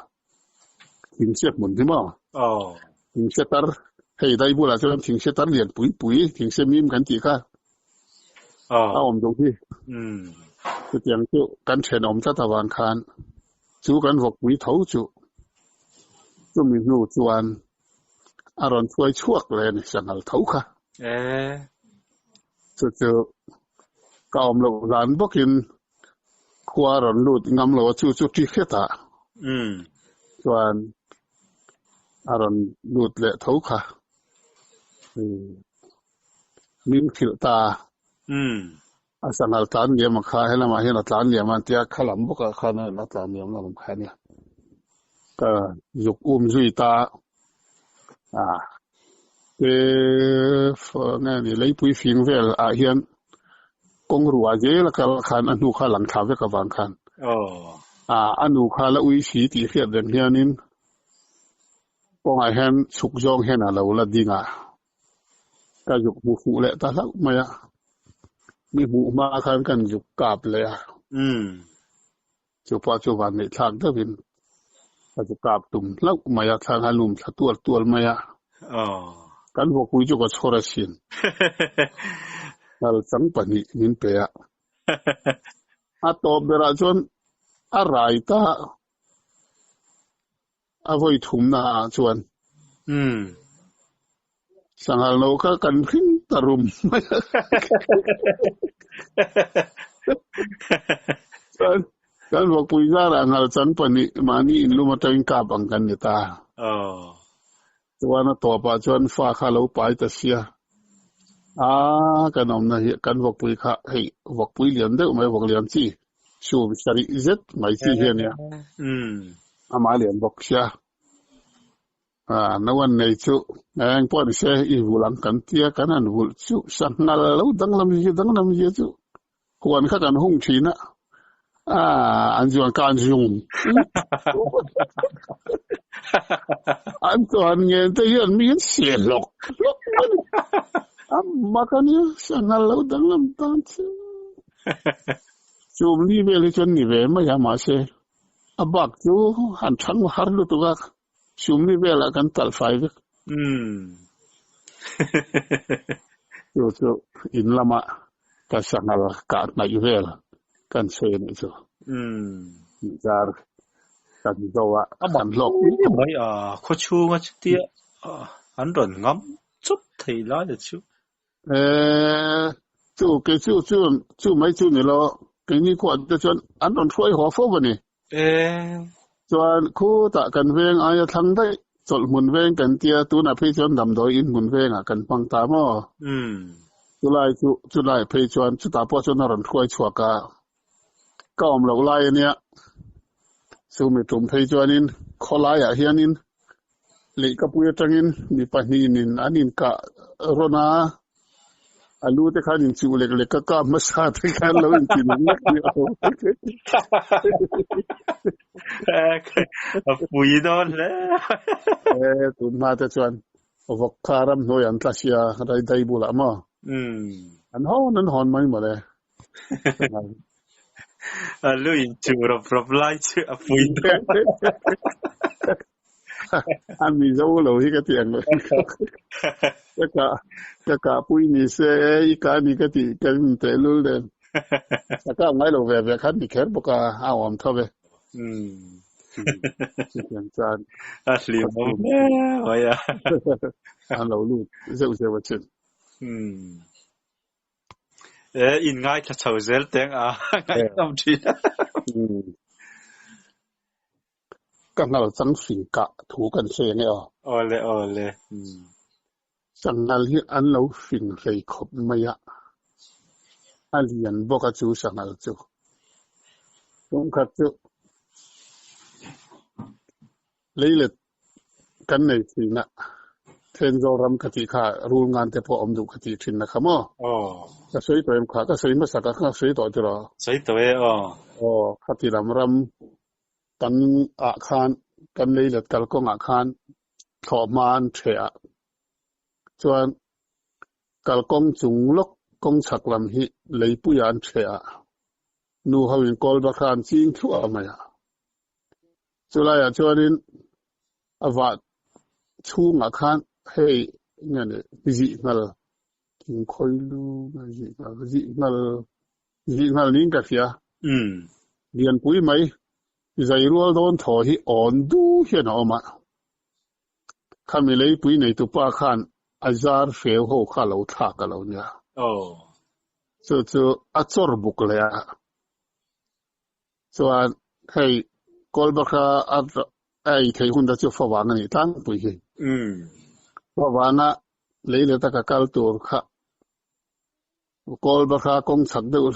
Thingchhiat hmun hi maw? Thingchhe tar, hei dai bulah chuan thingchhe tar lian pui pui, thingchhe mim kan tih kha a awm duh hi. Chutiang chu kan thenawm tlat avang khan chu kan vawkpui tho chu chumi hnu chuan a rawn hruai chhuak leh a ni, sanghal tho kha. Chu chu ka awm loh hlan bawkin. Khua rawn lut ngam lo a chu chu ṭi hret ah chuan a rawn lut leh tho kha min hrilh ta a. A sanghal tlan liam a kha helamah hian a tlan liam a an tia kha lam bawkah khan a tlan liam na lam kha a nia. Ka zuk um zui ta a te nge ni leipui fing vel ah hian kawng ruah zel a kal khan a hnu kha a lang thla vek avang khan a a nu kha la ui si tih hriat reng hianin kawngah hian chhuk zawng hian a lo la ding a. Ka zuk hmu fuh leh ta hlauh mai a, mi hmuh hma khan kan zuk kap leh a. Chu pawh chu van neih thlak deuhin ka zuk kap tum hlauh mai a, thlang a lum thla tual tual mai a. Kan vawkpui chu ka chhawr asin. Ngal chang pahnih min pe a. A tawp berah chuan a rai ta A vawi thumna ah chuan sanghal no kha kan hring ta rum mai a. Chuan kan vawkpui zarah nghal chang pahnih mahni inlum atangin kap ang kan ni ta. Chuan a tawpah chuan fa kha lo pai ta sia. A kan awmna hi kan vawkpui kha hei vawkpui lian deuh mai vawk lian chi sum sarih zet mai chi hi a nia. Amah lian bawk sia. A no an nei chu eng pawh ni se i vulh ang kan tia kan han vulh chu sanghal lo danglam zia danglam zia chu huan kha kan hung thin a. A an zuan ka an zung. An chuan ngen te hian mi an se hlawk hlawk mai a ni. A mak a nia sanghal lo danglam tan chu. Chum li vel hi chuan ni ve mai a mahse a bak chu han thang har lutuk a chum li velah kan talh fai vek. Chu chu in lama ka sanghal kah hnaih vel kan sawi a nih chu. Zar kan zo a kan hlawk pui khawp. Mai a khawchhunga chutia an rawn ngam chawp thei lai a chu. Eh, chu kei chu chu chu mai chu ni lo, keini khuah te chuan an rawn hruai haw fo a ni. Eh. Chuan khutah kan veng aia thlang daih, chawlh hmun veng kan tia, tunah phei chuan damdawi in hmun vengah kan hmang ta maw? Umm. Chulai chu, chulai phei chuan chutah pawh chuan a rawn hruai chhuak a, ka awm loh lai a nia. Chu mi tum phei chuanin khawlaiah hianin Lehkapui atangin mi pahnihin an inkah rawn a, a lu te khan inchuh lek lek a kap hmasa te khan lo inti nek nek nia ho. A pui dawn hle. E, tun hma te chuan vawk kha ramhnuai an tla sia rai dai bulah maw? An hawn an hawn mai mawle. A lu inchuh rawp rawp lai chu a pui dawn. A mizo lo hi ka ti ang lo. Ka ka ka ka pui ni se e i ka ni ka ti ka in teh lul nen. Ka kap ngai lo ve ve khan ni kher bawk a a awm tho ve. Chutiang chuan A hlim awm hle mai a. An lo lut zeuh zeuh a chin. E in ngaithla chho zel teng a ngaihnawm thin. Ka nghal chang fing kah thu kan hre nge aw. Awle awle. Umm. Sanghal hi an lo fing hlei khawp mai a, a lian bawk a chu sanghal chu. Tumkhat chu leilet kan nei thin a, Thenzawl ram ka tih kha rul ngan te pawh awm duh ka tih thin na kha maw? Ka sawi tawh em kha? Ka sawi hmasa ka sawi tawh tiraw? Sawi tawh e aw. Aw, khati lam ram Kan ah khan kan leilet kalkawngah khan thlawhhma an ṭheh a, chuan kalkawng chung lawk kawng chhak lam hi leipuiah an ṭheh a, nu ho in kawl bakha an ching thluah mai a. Chulaiah chuanin a vah chhungah khan hei nge ni zihnghal thingkhawi lu nge zihnghal zihnghal zihnghal niin ka hria. Lianpui mai zai rual dawn thaw hi awn du hian a awm a. Khami leipui neitupa khan a zar hreu ho kha lo thlak a lo nia. Chu chu a chawr buk leh a. Chuan hei Kawlbakha a ei theih hun te chu favang a nih tlangpui hi. Favanga lei leh taka kal tur kha Kawlbakha kawng chhak deuh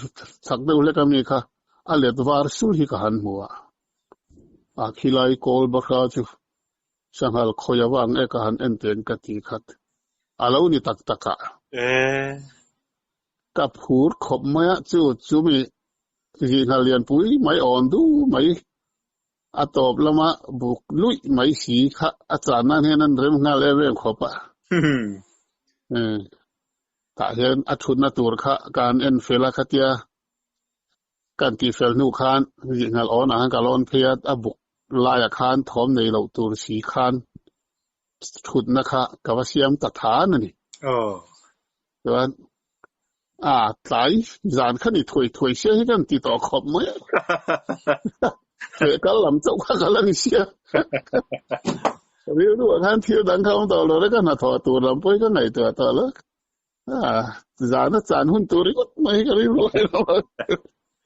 chhak deuh hlek ami kha a let var sul hi ka han hmu a. A khilai Kawlbakha chu Sanghal khawi avang e ka han en teng ka ti khat. A lo ni tak tak a. E. Ka phur khawp mai a, chu chumi zinghal lianpui mai awn du mai a tawp lama buk luih mai si kha a chan nan hian an rem nghal em em khawp a. Tah hian a thutna tur kha ka han en fel a khatia Kan tihfel hnu khan zinghal awnah khan ka lawn phei a, a buk laiah khan thawm nei loh tur si khan thutna kha ka va siam ta than a ni. Chuan a tlai zan kha ni thuai thuai sia hi kan ti tawh khawp mai a. Feh kal lam chauh kha ka la ni sia. Rilruah khan thil dang kha awm tawh lo le, ka hnathawh tur lam pawh hi ka ngaihtuah tawh lo. Zana chan hun tur ringawt mai hi ka rilru a lo a.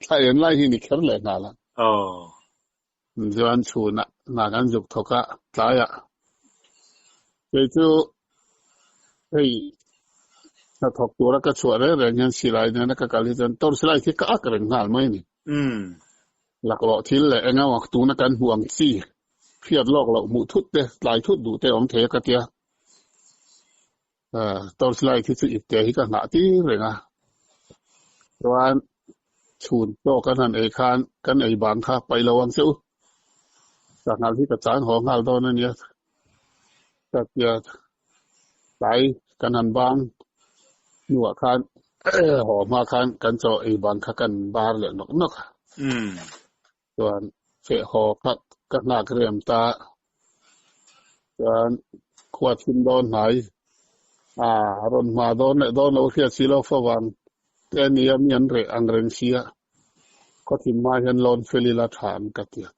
Thla en lai hi ni kher leh nghal a. Chuan chhunah hna kan zuk thawk a, tlaiah kei chu hei hnathawk tura ka chhuah reng reng hian silai nena ka kal hi chuan tawr silai khi ka ak reng nghal mai a ni. Laklawh thil leh eng emaw tuna kan hmuh ang chi hriat lawk loh hmuh thut te, tlai thut duh te awm thei a ka tia. Torch light hi chu ipte hi ka nghah tir reng a, chuan chhun chaw kan han ei khan kan ei bang kha paih lo ang che u, sanghal hi ka chang haw nghal dawn a nia ka tia tlai kan han bang hnuah khan haw hma khan kan chaw ei bang kha kan bar leh nawk nawk a, chuan feh haw kha ka nghak rem ta chuan khua thim dawn hnai a rawn hma dawn leh dawn lo hriat si lo favang te a nia mi an reh ang reng sia khaw thim hma hian lawn fel ila tha an ka tiat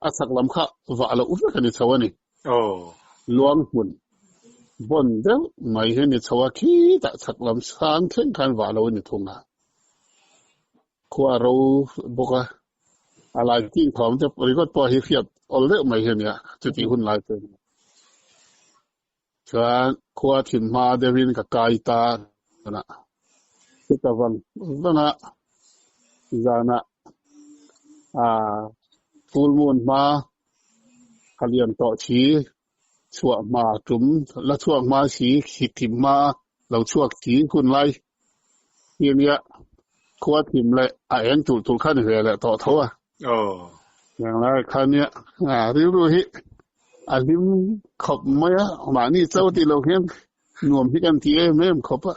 a chhak lam kha vah loh vek a ni chho a ni luang hmun bawn deuh mai hi a ni chho a khitah chhak lam sang thleng khan vah loh a ni thung a. Khua ro bawk a, a lai tih thawm te ringawt pawh hi hriat awl deuh mai hi a nia, chutih hun lai chu a ni. Chuan khua thim hma deuhin ka kai ta a, chuta vang vanga zanah ah full moon hma ka lian tawh thi chhuah hma tum la chhuak hma si thim hma lo chhuak thi hun lai hi a nia khua thim leh a eng tulh tulh kha ni ve leh tawh tho a. Heng lai kha nia rilru hi a hlim khawp mai a, mahni cho tih lo hian nuam hi kan ti em em khawp a.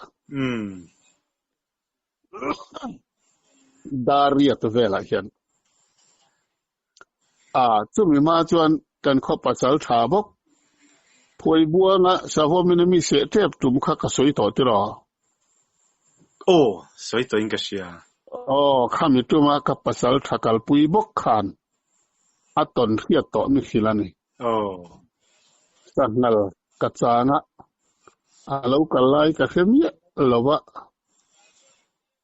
Dar riat velah hian A, chumi hma chuan kan khaw pasal tha bawk. Phuai buanga savawmin a mi seh tep tum kha ka sawi tawh tiraw? Aw, sawi tawhin ka hria. Aw, khami tuma ka pasal tha kalpui bawk khan a tawn hriat tawh mi hrilh a ni. Aw. Sanghal ka chang a, a lo kal lai ka hre miah lo va.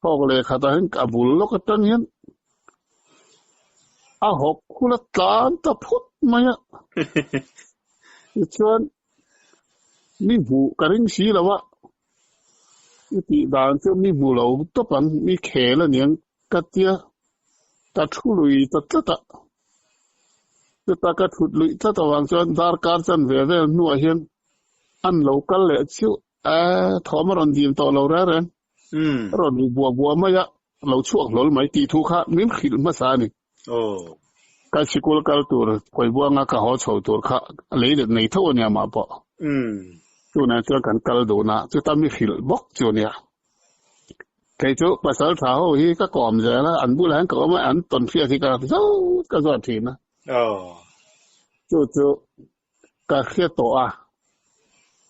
Thawk leh khatah hian ka bul lawk atang hian a hawk khul a tlan ta phut mai a. Tichuan mi hmuh ka ring si lo a, i tih dan chu mi hmu lo tawp ang, mi khel a niang ka tia ka thu lui ta tlat a. Chuta ka thut luih tlat avang chuan darkar chan ve vel hnuah hian an lo kal leh chiuh a, thawm a rawn dim tawh lo reng reng. A rawn ri buah buah mai a, lo chhuak hlawl mai tih thu kha min hrilh hmasa a ni. Ka sikul kal tur Phuaibuanga ka haw chho tur kha lei let nei tho a nia mah pawh. Tunah chuan kan kal dun a, chuta mi hrilh bawk chu a nia. Kei chu pasal tha ho hi ka kawm zel a, an bulah hian ka awm a, an tawn hriat hi ka zawt ka zawt thin a. Chu chu ka hre tawh a,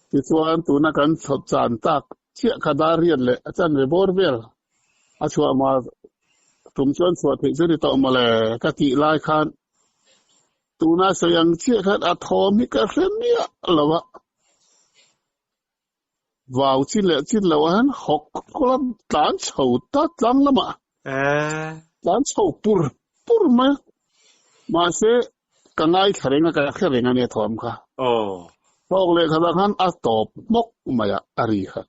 tichuan tuna kan chhawp chan tak chiah kha dar riat leh a chanve bawr vel a chhuah mah tum chuan chhuah theih chu ni tawh mawle ka tih lai khan tuna sawi ang chiah khan a thawm hi ka hre miah lo a, vau chin leh chin loh ah hian hawk kawla tlan chho ta tlang lamah tlan chho pur. pur mai a. Mahse, ka ngaithla reng a, ka hre reng a nia thawm kha. Aw. Thawk leh khatah khan a tawp hmawk mai a, a ri kha.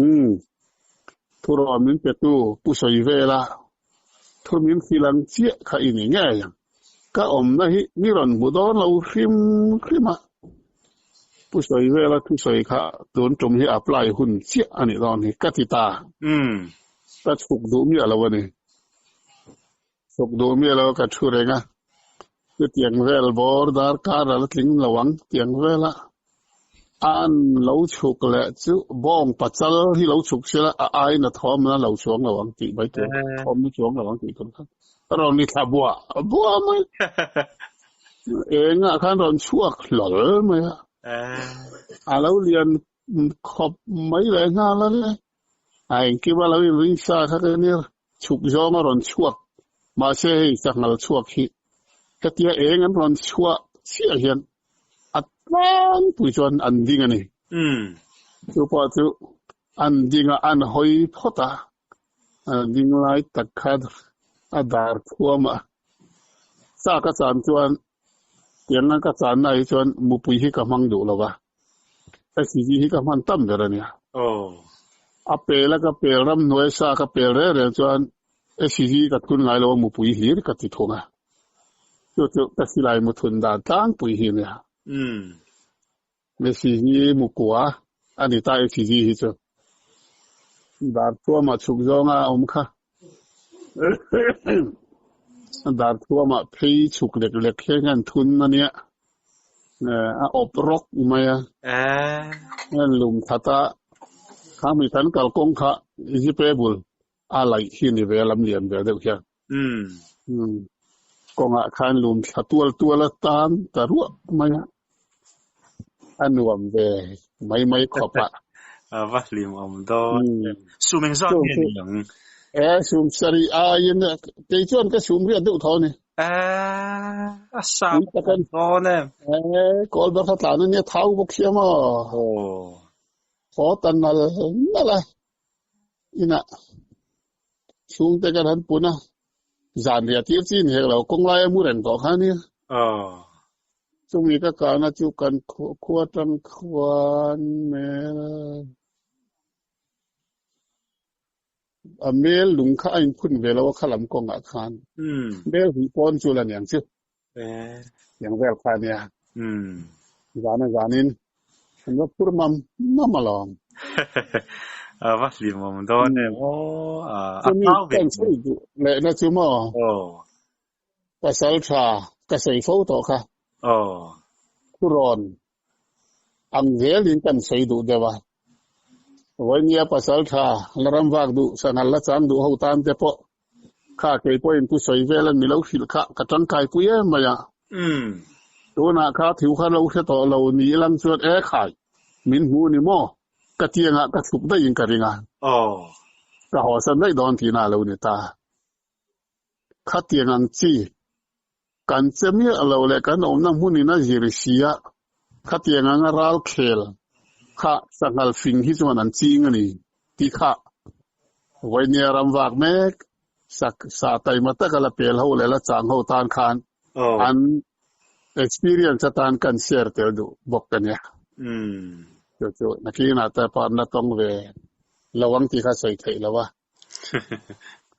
Umm. Thurawn min petu Pu sawi vela thu min hrilh ang chiah kha i ni ngei ang. Ka awmna hi mi rawn hmu dawn lo hrim hrim a. Pu sawi vela thu sawi kha tun tum hi apply hun chiah a nih dawn hi ka ti ta. Umm. Ka chhuk duh miah lo a ni. Chhuk duh miah lo ka thu reng a. Chutiang vel bawr dar kar a la tling lo ang tiang vela an lo chhuk leh chu bawng pachal hi lo chhuk sela a aina thawm na lo chuang lo ang tih mai tur thawm na chuang lo ang tih tur kha rawn ni thla buah buah mai engah khan rawn chhuak hlawl mai a a lo lian khawp mai leh nghal a le a engkim a lo inring sa kha ka nia chhuk zawng a rawn chhuak mahse hei sanghal chhuak hi hetia eng an rawn chhuah chiah hian a tlangpui chuan an ding a ni. Chu pawh chu an ding a an hawi phawt a, a ding lai tak kha a dar thuam a. Sa ka chan chuan tianga ka channa hi chuan mupui hi ka hmang duh lo va, SCG hi ka hman tam ber a nia. A pel a ka pel ramhnuai sa ka pel reng reng chuan SCG ka thun ngai lo a mupui hlir ka ti thung a. Chu chu ka silai mu thun dan tlangpui hi a nia. SCG mukua a ni ta SCG hi chu. Dar thuamah chhuk zawnga a awm kha. Dar thuamah phei chhuk lek lek hian an thun a nia. A awp rawk mai a. An lum that a. Kha mi kan kalkawng kha Zipê bul a laih hi ni ve a lam lian ve deuh hian. Kawngah khan lum thla tual tual a tan ta ruah mai a. A nuam ve mai mai khawp a. A va hlim awm dawn. Sum engzat nge ni ang? E sum sarih aiin kei chuan ka sum riat deuh tho a ni. E a sa dawn em. E kawl ber kha tlan a nia thau bawk sia maw. Aw. Haw ta nal nal a. Inah chhungte kan han pun a, zan riah tir chi ni hek lo, kawng laia mu reng tawh kha a nia. Chumi ka kahna chu kan khua tang khuan mel a mel lung kha a inphun ve lo a khalam kawngah khan mel hnih pawn chu la niang chu. Tiang vel kha a nia. Zan a zanin an va phur mam mam alawm. A va hlimawm dawn em aw. A thau ve. Kan sawi duh lehna chu maw? Pasal tha ka sawi fo tawh kha. Thurawn ang zelin kan sawi duh deuh a. Vawinia pasal tha la ram vak duh, sanghal la chang duh ho tan te pawh Kha kei pawhin pu sawi vel an mi lo hrilh kha ka tangkai pui em mai a. Tunah kha thu kha lo hre tawh lo ni ilang chuan e khai, min hmu ni maw? Ka tiangah ka chhuk daih in ka ring a. Ka hawsan daih dawn tihna a lo ni ta. Khatiang ang chi kan che miah lo leh kan awmna hmunin a zir si a, khatiang anga ral khel kha sanghal fing hi chuan an ching a ni tih kha Vawihnia ram vak mek sak sa taima taka la pel ho leh la chang ho tan khan an experience atan kan share tel duh bawk a nia. Chu chu nakinah te pawh an la tawng ve lo ang tih kha sawi theih lo a.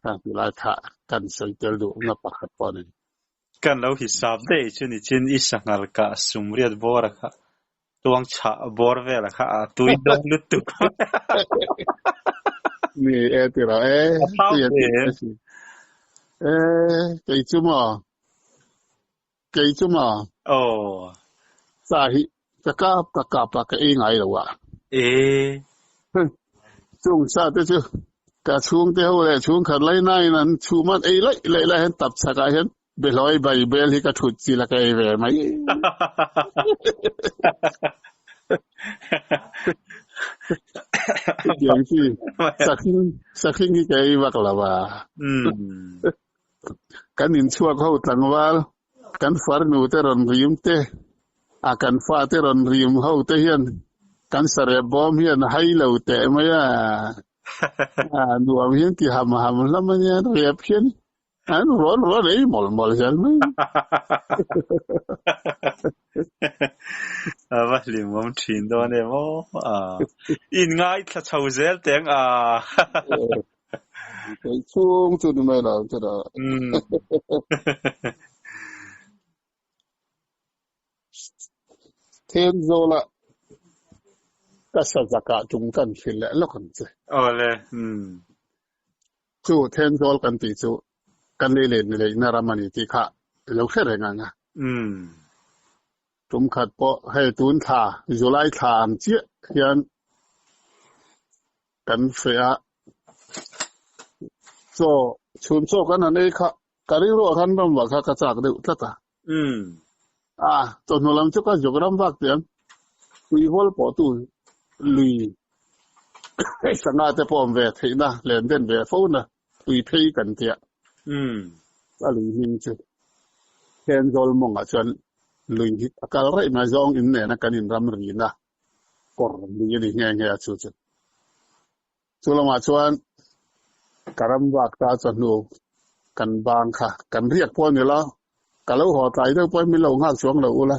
Khang ti lai kha kan sawi tel duh na pakhat pawh a ni. Kan lo hisap daih chu ni chin i sanghal kah sum riat bawr a kha tuang chhah bawr vel a kha a tui dawn lutuk. Ni e ti rawh e. A thau Tui a ve. tui a si. E kei chu maw? Kei chu maw? Aw. Sa hi ka kap ka kap a ka ei ngai lo a. E. Chung sa te chu ka chhungte ho leh chhungkhat lai nain an chhum an ei laih laih lai hian tap chhakah hian behlawi bai bel hi ka thut chil a ka ei ve mai. Chutiang chi sakhing sakhing hi ka ei vak lo a. Kan inchhuak ho tlangval kan farnu te rawn rim te, a kan fa te rawn rim ho te hian kan sarep bawm hian hai lo teh mai a, a nuam hian ti ham ham hlawm a nia rep hian. An ruan ruan ei mawlh mawlh zel mai. A va hlimawm thin dawn em aw. A in ngaithla chho zel teng a. Kei chhung chu ni mai lo chu da. Thenzawl a ka sa zakah tum kan hrilh leh lawk ang che. Awle. Umm. Chu Thenzawl kan tih chu kan lei leh ni leihna ram a ni tih kha i lo hre reng ang a. Umm. Tum khat pawh hei tun thla July thla ang chiah hian kan hre a, chaw chhun chaw kan han ei kha ka rilruah khan ram vah kha ka chak deuh tlat a. Umm. A, chawhnu lam chu ka zuk ram vak tih ang. Tuivawl pawh tu lui sangha te pawh awm ve theihna len den ve fo na tui phei kan tia. Umm. A lui hming chu Thenzawl mawngah chuan lui hi a kal raih mai zawng in nena kan inram rina kawr lui a ni nghe nghe a chu chu. Chu lamah chuan ka ram vak ta chawhnu kan bang kha kan riak pawh a ni lo, ka lo haw tlai deuh pawhin min lo nghak chuang lo ula,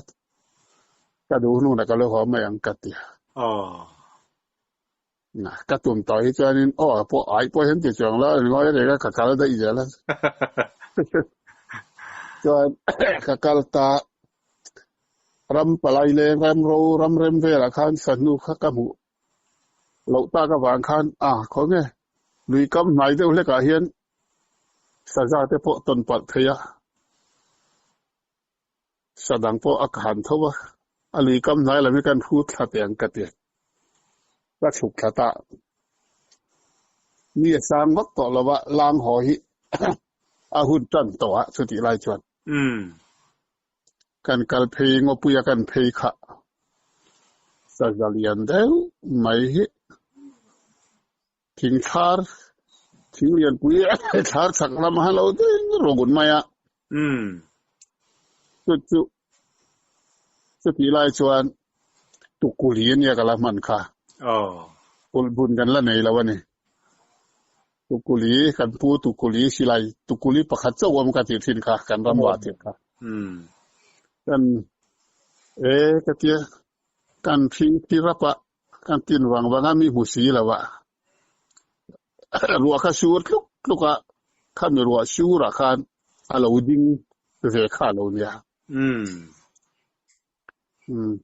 ka duh hnunah ka lo haw mai ang ka ti a. Ka tum tawh hi chuanin aw pawh ai pawh hian ti chuang lo, ngawi reng a ka kal daih zel a. Chuan ka kal ta ram palai leng ram ro ram rem velah khan sahnu kha ka hmuh loh tak avang khan a khaw nge lui kam hnai deuh hlekah hian saza te pawh tawn palh thei a, sa dang pawh a han tho a, a lui kam hnai lam hi kan hrut thla teh ang ka ti. Ka chhuk thla ta. Mi a sang vak tawh lo va, lang haw hi a hun tan tawh a chutih lai chuan. Kan kal phei ngawpuia kan phei kha saza lian deuh mai hi thing thlar thing lianpui thlar chhak lam a lo ding run mai a. Chu chu chutih lai chuan tukuli ania ka la hman kha. Kulhbun kan la nei lo a ni. Tukuli, kan pu Tukuli silai Tukuli pakhat chauh awm ka tih thin kha, kan ram vah thin kha. Kan e ka tia, kan thing thi rap a, kan tin vang vang a, mi hmu si lo a. Ruah kha sur tluk tluk a, khami ruah sur ah khan a lo ding ve kha a lo nia.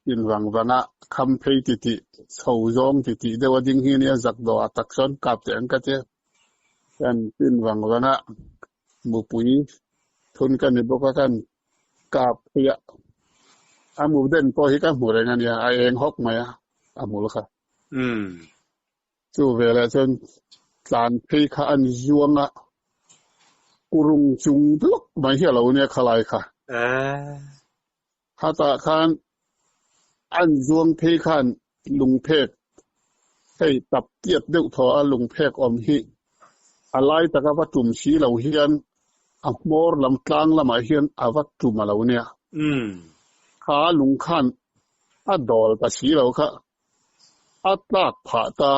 Tin vang vang a, kham phei ti tih, chho zawng ti tih deuh a ding hi nia zak dawh ah tak sawn kap teh ang ka tia. Kan tin vang vang a, mupui thun ka ni bawk a kan kap phei a, a mu den pawh hi ka hmu reng a nia, a eng hawk mai a, a hmul kha. Chu velah chuan tlan phei kha an zuang a, kurung chung blawk mai hi a lo nia khalai kha. Khatah khan an zuang phei khan lungphek hei tap tiat deuh thaw a lungphek awm hi a lai taka va tum si lo hian a hmawr lam tlang lamah hian a va tum a lo nia. Kha lung khan a dawl ta si lo kha a tlak phah ta,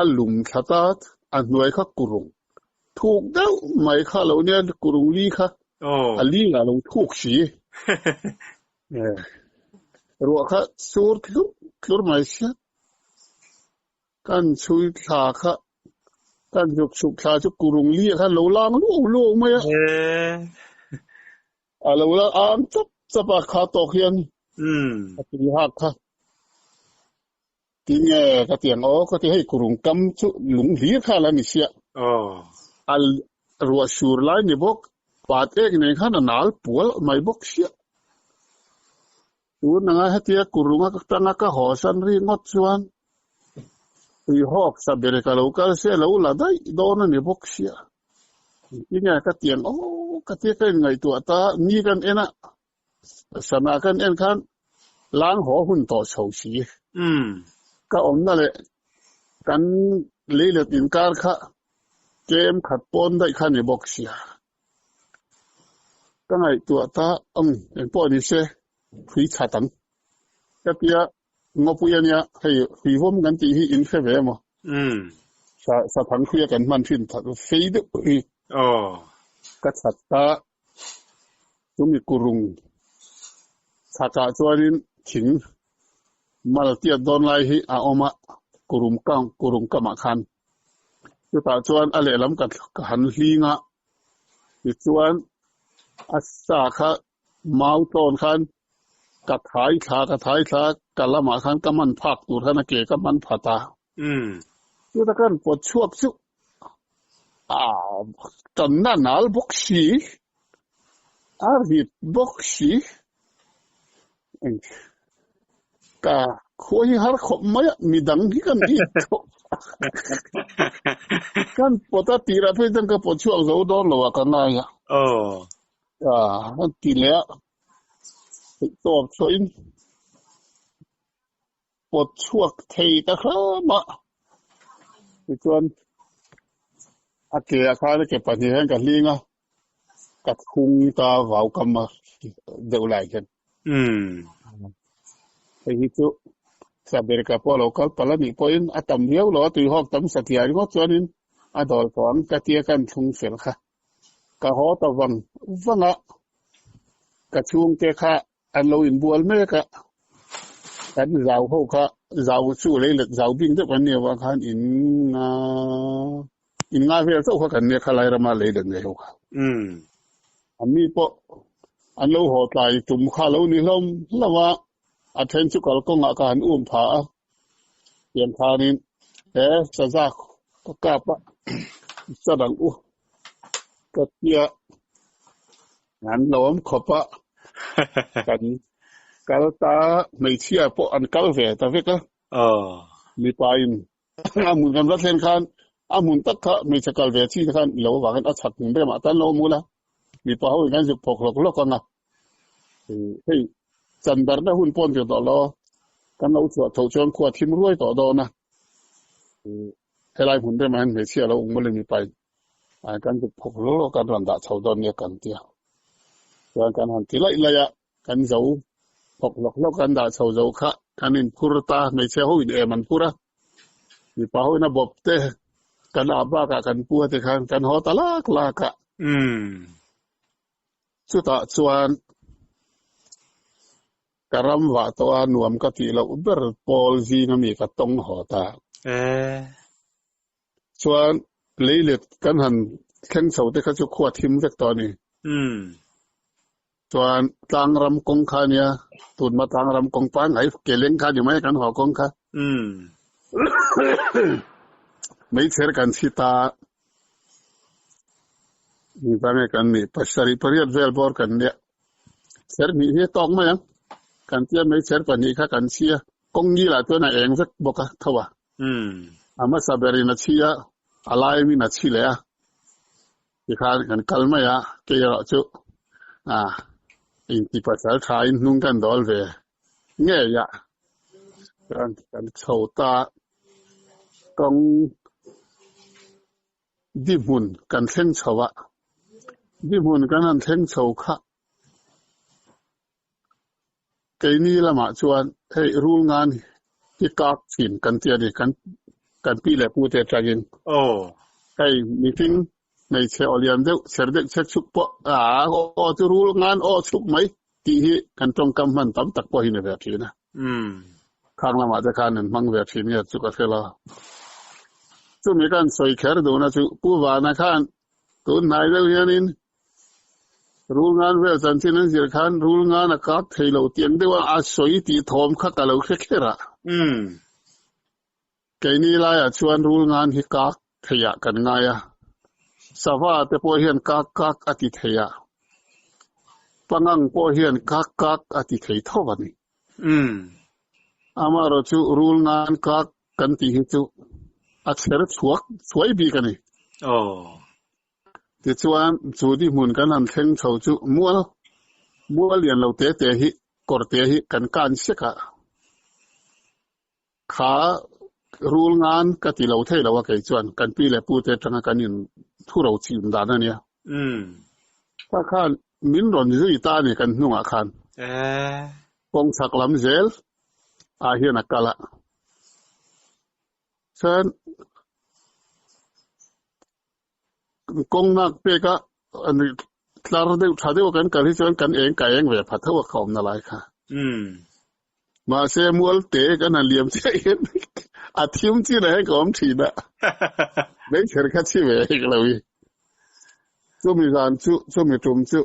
a lum thla ta, a hnuai kha kurung thuk deuh mai kha lo nia, kurung li kha a li ngah lo thuk si. Ruah kha sur tlur tlur mai sia, kan chhui thla kha, kan zuk chhuk thla chu kurung li ah khan lo lang luau luau mai a. A lo la ang chap chap a kha tawk hian a tui hak kha. Tinge ka ti ang aw ka ti hei kurung kam chu lung hlir kha la ni sia. A ruah sur lai ni bawk pat ek nen khan a nal pual mai bawk sia. Tun anga hetia kurung a tanga ka haw san ri ngawt chuan tuihawk sa ber ka lo kal sia lo la daih dawn a ni bawk sia. Tinge ka ti ang aw ka tia ka inngaihtuah ta ni kan en a sana kan en khan lang haw hun tawh chho si. Ka awmna leh kan leilet inkar kha tlem khat pawn daih kha ni bawk sia. Ka ngaihtuah ta ang engpawh ni se hrui chhat ang. Ka tia ngawpui a nia hei hrui vawm kan tih hi in hre ve emaw? Sa thang hruia kan hman thin fei deuh hi. Aw. Ka chhat ta chumi kurung chhakah chuanin thing mal tiat dawn lai hi a awm a, kurum kang kurung kamah khan. Chutah chuan a lehlam ka ka han hling a, tichuan a sa kha mau tlawn khan ka thai thla ka thai thla ka lamah khan ka man phak tur khan a ke ka man phat a. Chuta kan pawt chhuak chu a tanna nal bawk si, a rit bawk si. Ka khua hi har khawp mai a, midang hi kan it tawh. Kan pawt a tirah phei chuan ka pawt chhuak zo dawn lo a ka ngai a. An ti leh a, theihtawp chhuahin pawt chhuak thei ta hram a. Tichuan a ke ah khan a ke pahnih hian ka hling a, ka thlung ta vau kam a deuh lai hian. Hei hi chu Saberka pawh a lo kal palh a nih pawhin a tam viau lo a, tuihawk tam satliah ringawt chuanin a dawl tawh ang ka tia kan thlung fel kha. Ka haw ta vang vang a, ka chhungte kha an lo inbual mek a, kan zau ho kha zau chu lei let zau bik deuh kan nih avang khan in nga in nga vel chauh kha kan nia khalai rama lei let ngei ho kha. An ni pawh an lo haw tlai tum kha lo ni hlawm hlauh a, a then chu kalkawngah ka han um pha a, tiang khanin he saza ka kap a, sa dang u ka tia an lo awm khawp a, kan kal ta hmeichhia pawh an kal ve ta vek a, mipa in a hmun kan va thlen khan a hmun tak kha hmeichhe kal ve chi te khan lo avangin a chhak hmun remah tan lo awm ula, mipa ho in kan zuk phawk hlawk hlawk ang a. Hei chan darhna hun pawh an ti tawh lo, kan lo chhuah tho chuan khua thim ruai tawh dawn a. Helai hmun remah hian hmeichhia a lo awm mawlh a mipa in kan zuk phawk hlawk hlawk a, kan rawn dah chho dawn nia kan ti a. Chuan kan han ti laih laih a, kan zo phawk hlawk hlawk kan dah chho zo kha kan inphur ta, hmeichhia ho in em an phur a, mipa ho in a bawp te kan ah bakah kan pu a ti khan kan haw ta lak lak a. Chutah chuan ka ram vah tawh a nuam ka tih loh ber pawl zing ami ka tawng haw ta. Chuan leilet kan han thleng chho te kha chu khua thim vek tawh a ni. Chuan tlangram kawng kha a nia, tunhma tlangram kawng pangngai ke leng kha a ni mai kan haw kawng kha. Meichher kan chhi ta. Engvang nge kan nih? Pasarih pariat vel bawr kan nia. Chher hnih hi a tawk mai ang. Kan tia mai chher pahnih kha kan chhi a, kawng ngilah chuan a eng vek bawk a, tho a. A hmasa berin a chhi a, a laimin a chhi leh a. Tikhan kan kal mai a, kei erawh chu a inti pasal thain hnung kan dawl ve ngei a. Chuan kan chho ta kawng di hmun kan thleng chho a, di hmun kan han thleng chho kha keini lamah chuan hei rul ngan hi kak thin kan ti a ni, kan kan pi leh pu te atangin. Hei mihring hmeichhe aw lian deuh cher deuh chek chuk pawh a aw chu rul ngan aw chuk mai tih hi kan tawngkam hman tam tak pawh hi ni ve thin a. Khang lamah te khan an hmang ve thin nge chu ka hre lo. Chumi kan sawi kher duhna chu Pu Vana khan tun hnai deuh hianin rul ngan vel chanchin an zir khan rul ngan a kak thei lo tiang deuh a a sawi tih thawm kha ka lo hre kher a. Keini laiah chuan rul ngan hi kak theiah kan ngai a, sava te pawh hian kak kak a ti thei a, pangang pawh hian kak kak a ti thei tho a ni. Amaherawh chu rul ngan kak kan tih hi chu a chher chhuak chhuai bik a ni. Tichuan chu di hmun kan han thleng chho chu mual mual lian lo te te hi kawr te hi kan kan sek a. Kha rul ngan ka ti lo thei lo a kei chuan kan pi leh pu te atanga kan in thu ro chim dan a nia. Kha khan min rawn zui ta a ni kan hnungah khan. Kawng chhak lam zel ah hian a kal a. Chuan. Kawng nak pek a tlar deuh tha deuh a kan kal hi chuan kan eng ka eng ve pha tho a kha awmna lai kha. Mahse mual te kan han liam chiah hian a thim chin ah hian ka awm thin a. Meichher kha chhi ve hek lo i. Chumi zan chu chumi tum chu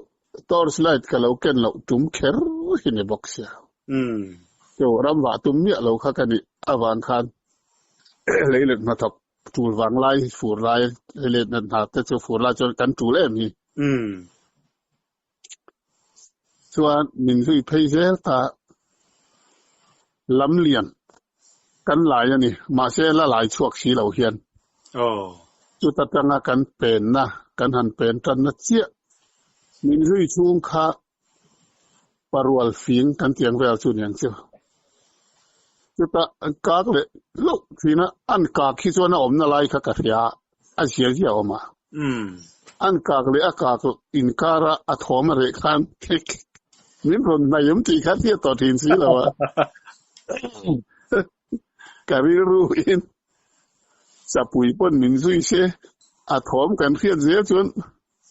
torch light ka lo ken loh tum kher hi ni bawk sia. Chu ram vah tum miah lo kha ka nih avang khan leilet hnathawk tul vang lai fur lai leilet hna te chu fur lai chuan kan tul em hi. Chuan min zui phei zel ta lam lian kan lai a ni, mahse la lai chhuak si lo hian. Chuta tanga kan penna, kan han pen tanna chiah min zui chhung kha parual fing kan tiang vel chu niang chu. Chuta an kak leh hlauh thin a, an kak hi chuan a awmna lai kha ka hria a, a zia zia a awm a. An kak leh a kak inkar a a thawm a reh khan min rawn hnaih awm tih kha hriat tawh thin si lo a. Ka rilru in chapui pawn min zui se, a thawm kan hriat zel chuan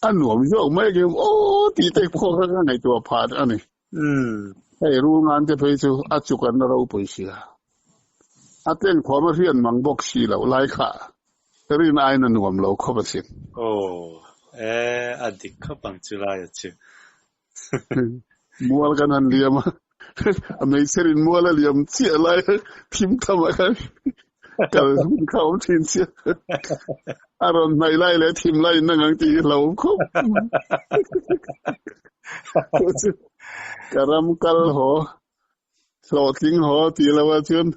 a nuam zawk mai ang em aw tih te pawh kha ka ngaihtuah phah a ni. Hei rul ngan te phei chu a chuk an la ropui sia. A tleng thawm a hriat mang bawk si loh lai kha rin aiin a nuam lo khawp asin. Aw e, a dik khawp ang chu laia chu. Mual kan han liam a, a meichherin mual a liam chiah lai thim tham ah khan kal hun kha awm thin sia. A rawn hnaih lai leh thim lai in ang ang tih hi hlauhawm khawp mai. Ka ram kal haw, hlawhtling haw tih lo ah chuan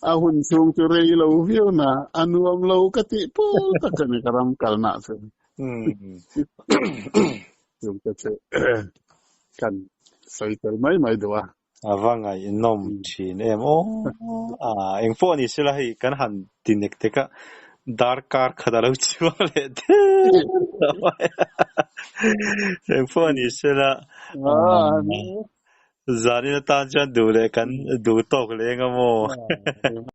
a hun chhung chu rei lo viau na, a nuam lo ka tih pawl tak a ni ka ram kalna chuan. Chung te chu kan sawi tel mai mai duh a. A va ngaihnawm thin em aw. A engpawh ni sela hei kan han ti nek tek a, darkar khat a lo chhuak leh der tawh mai a. Engpawh ni sela zanin atan chuan duh leh kan duh tawk leh eng a maw.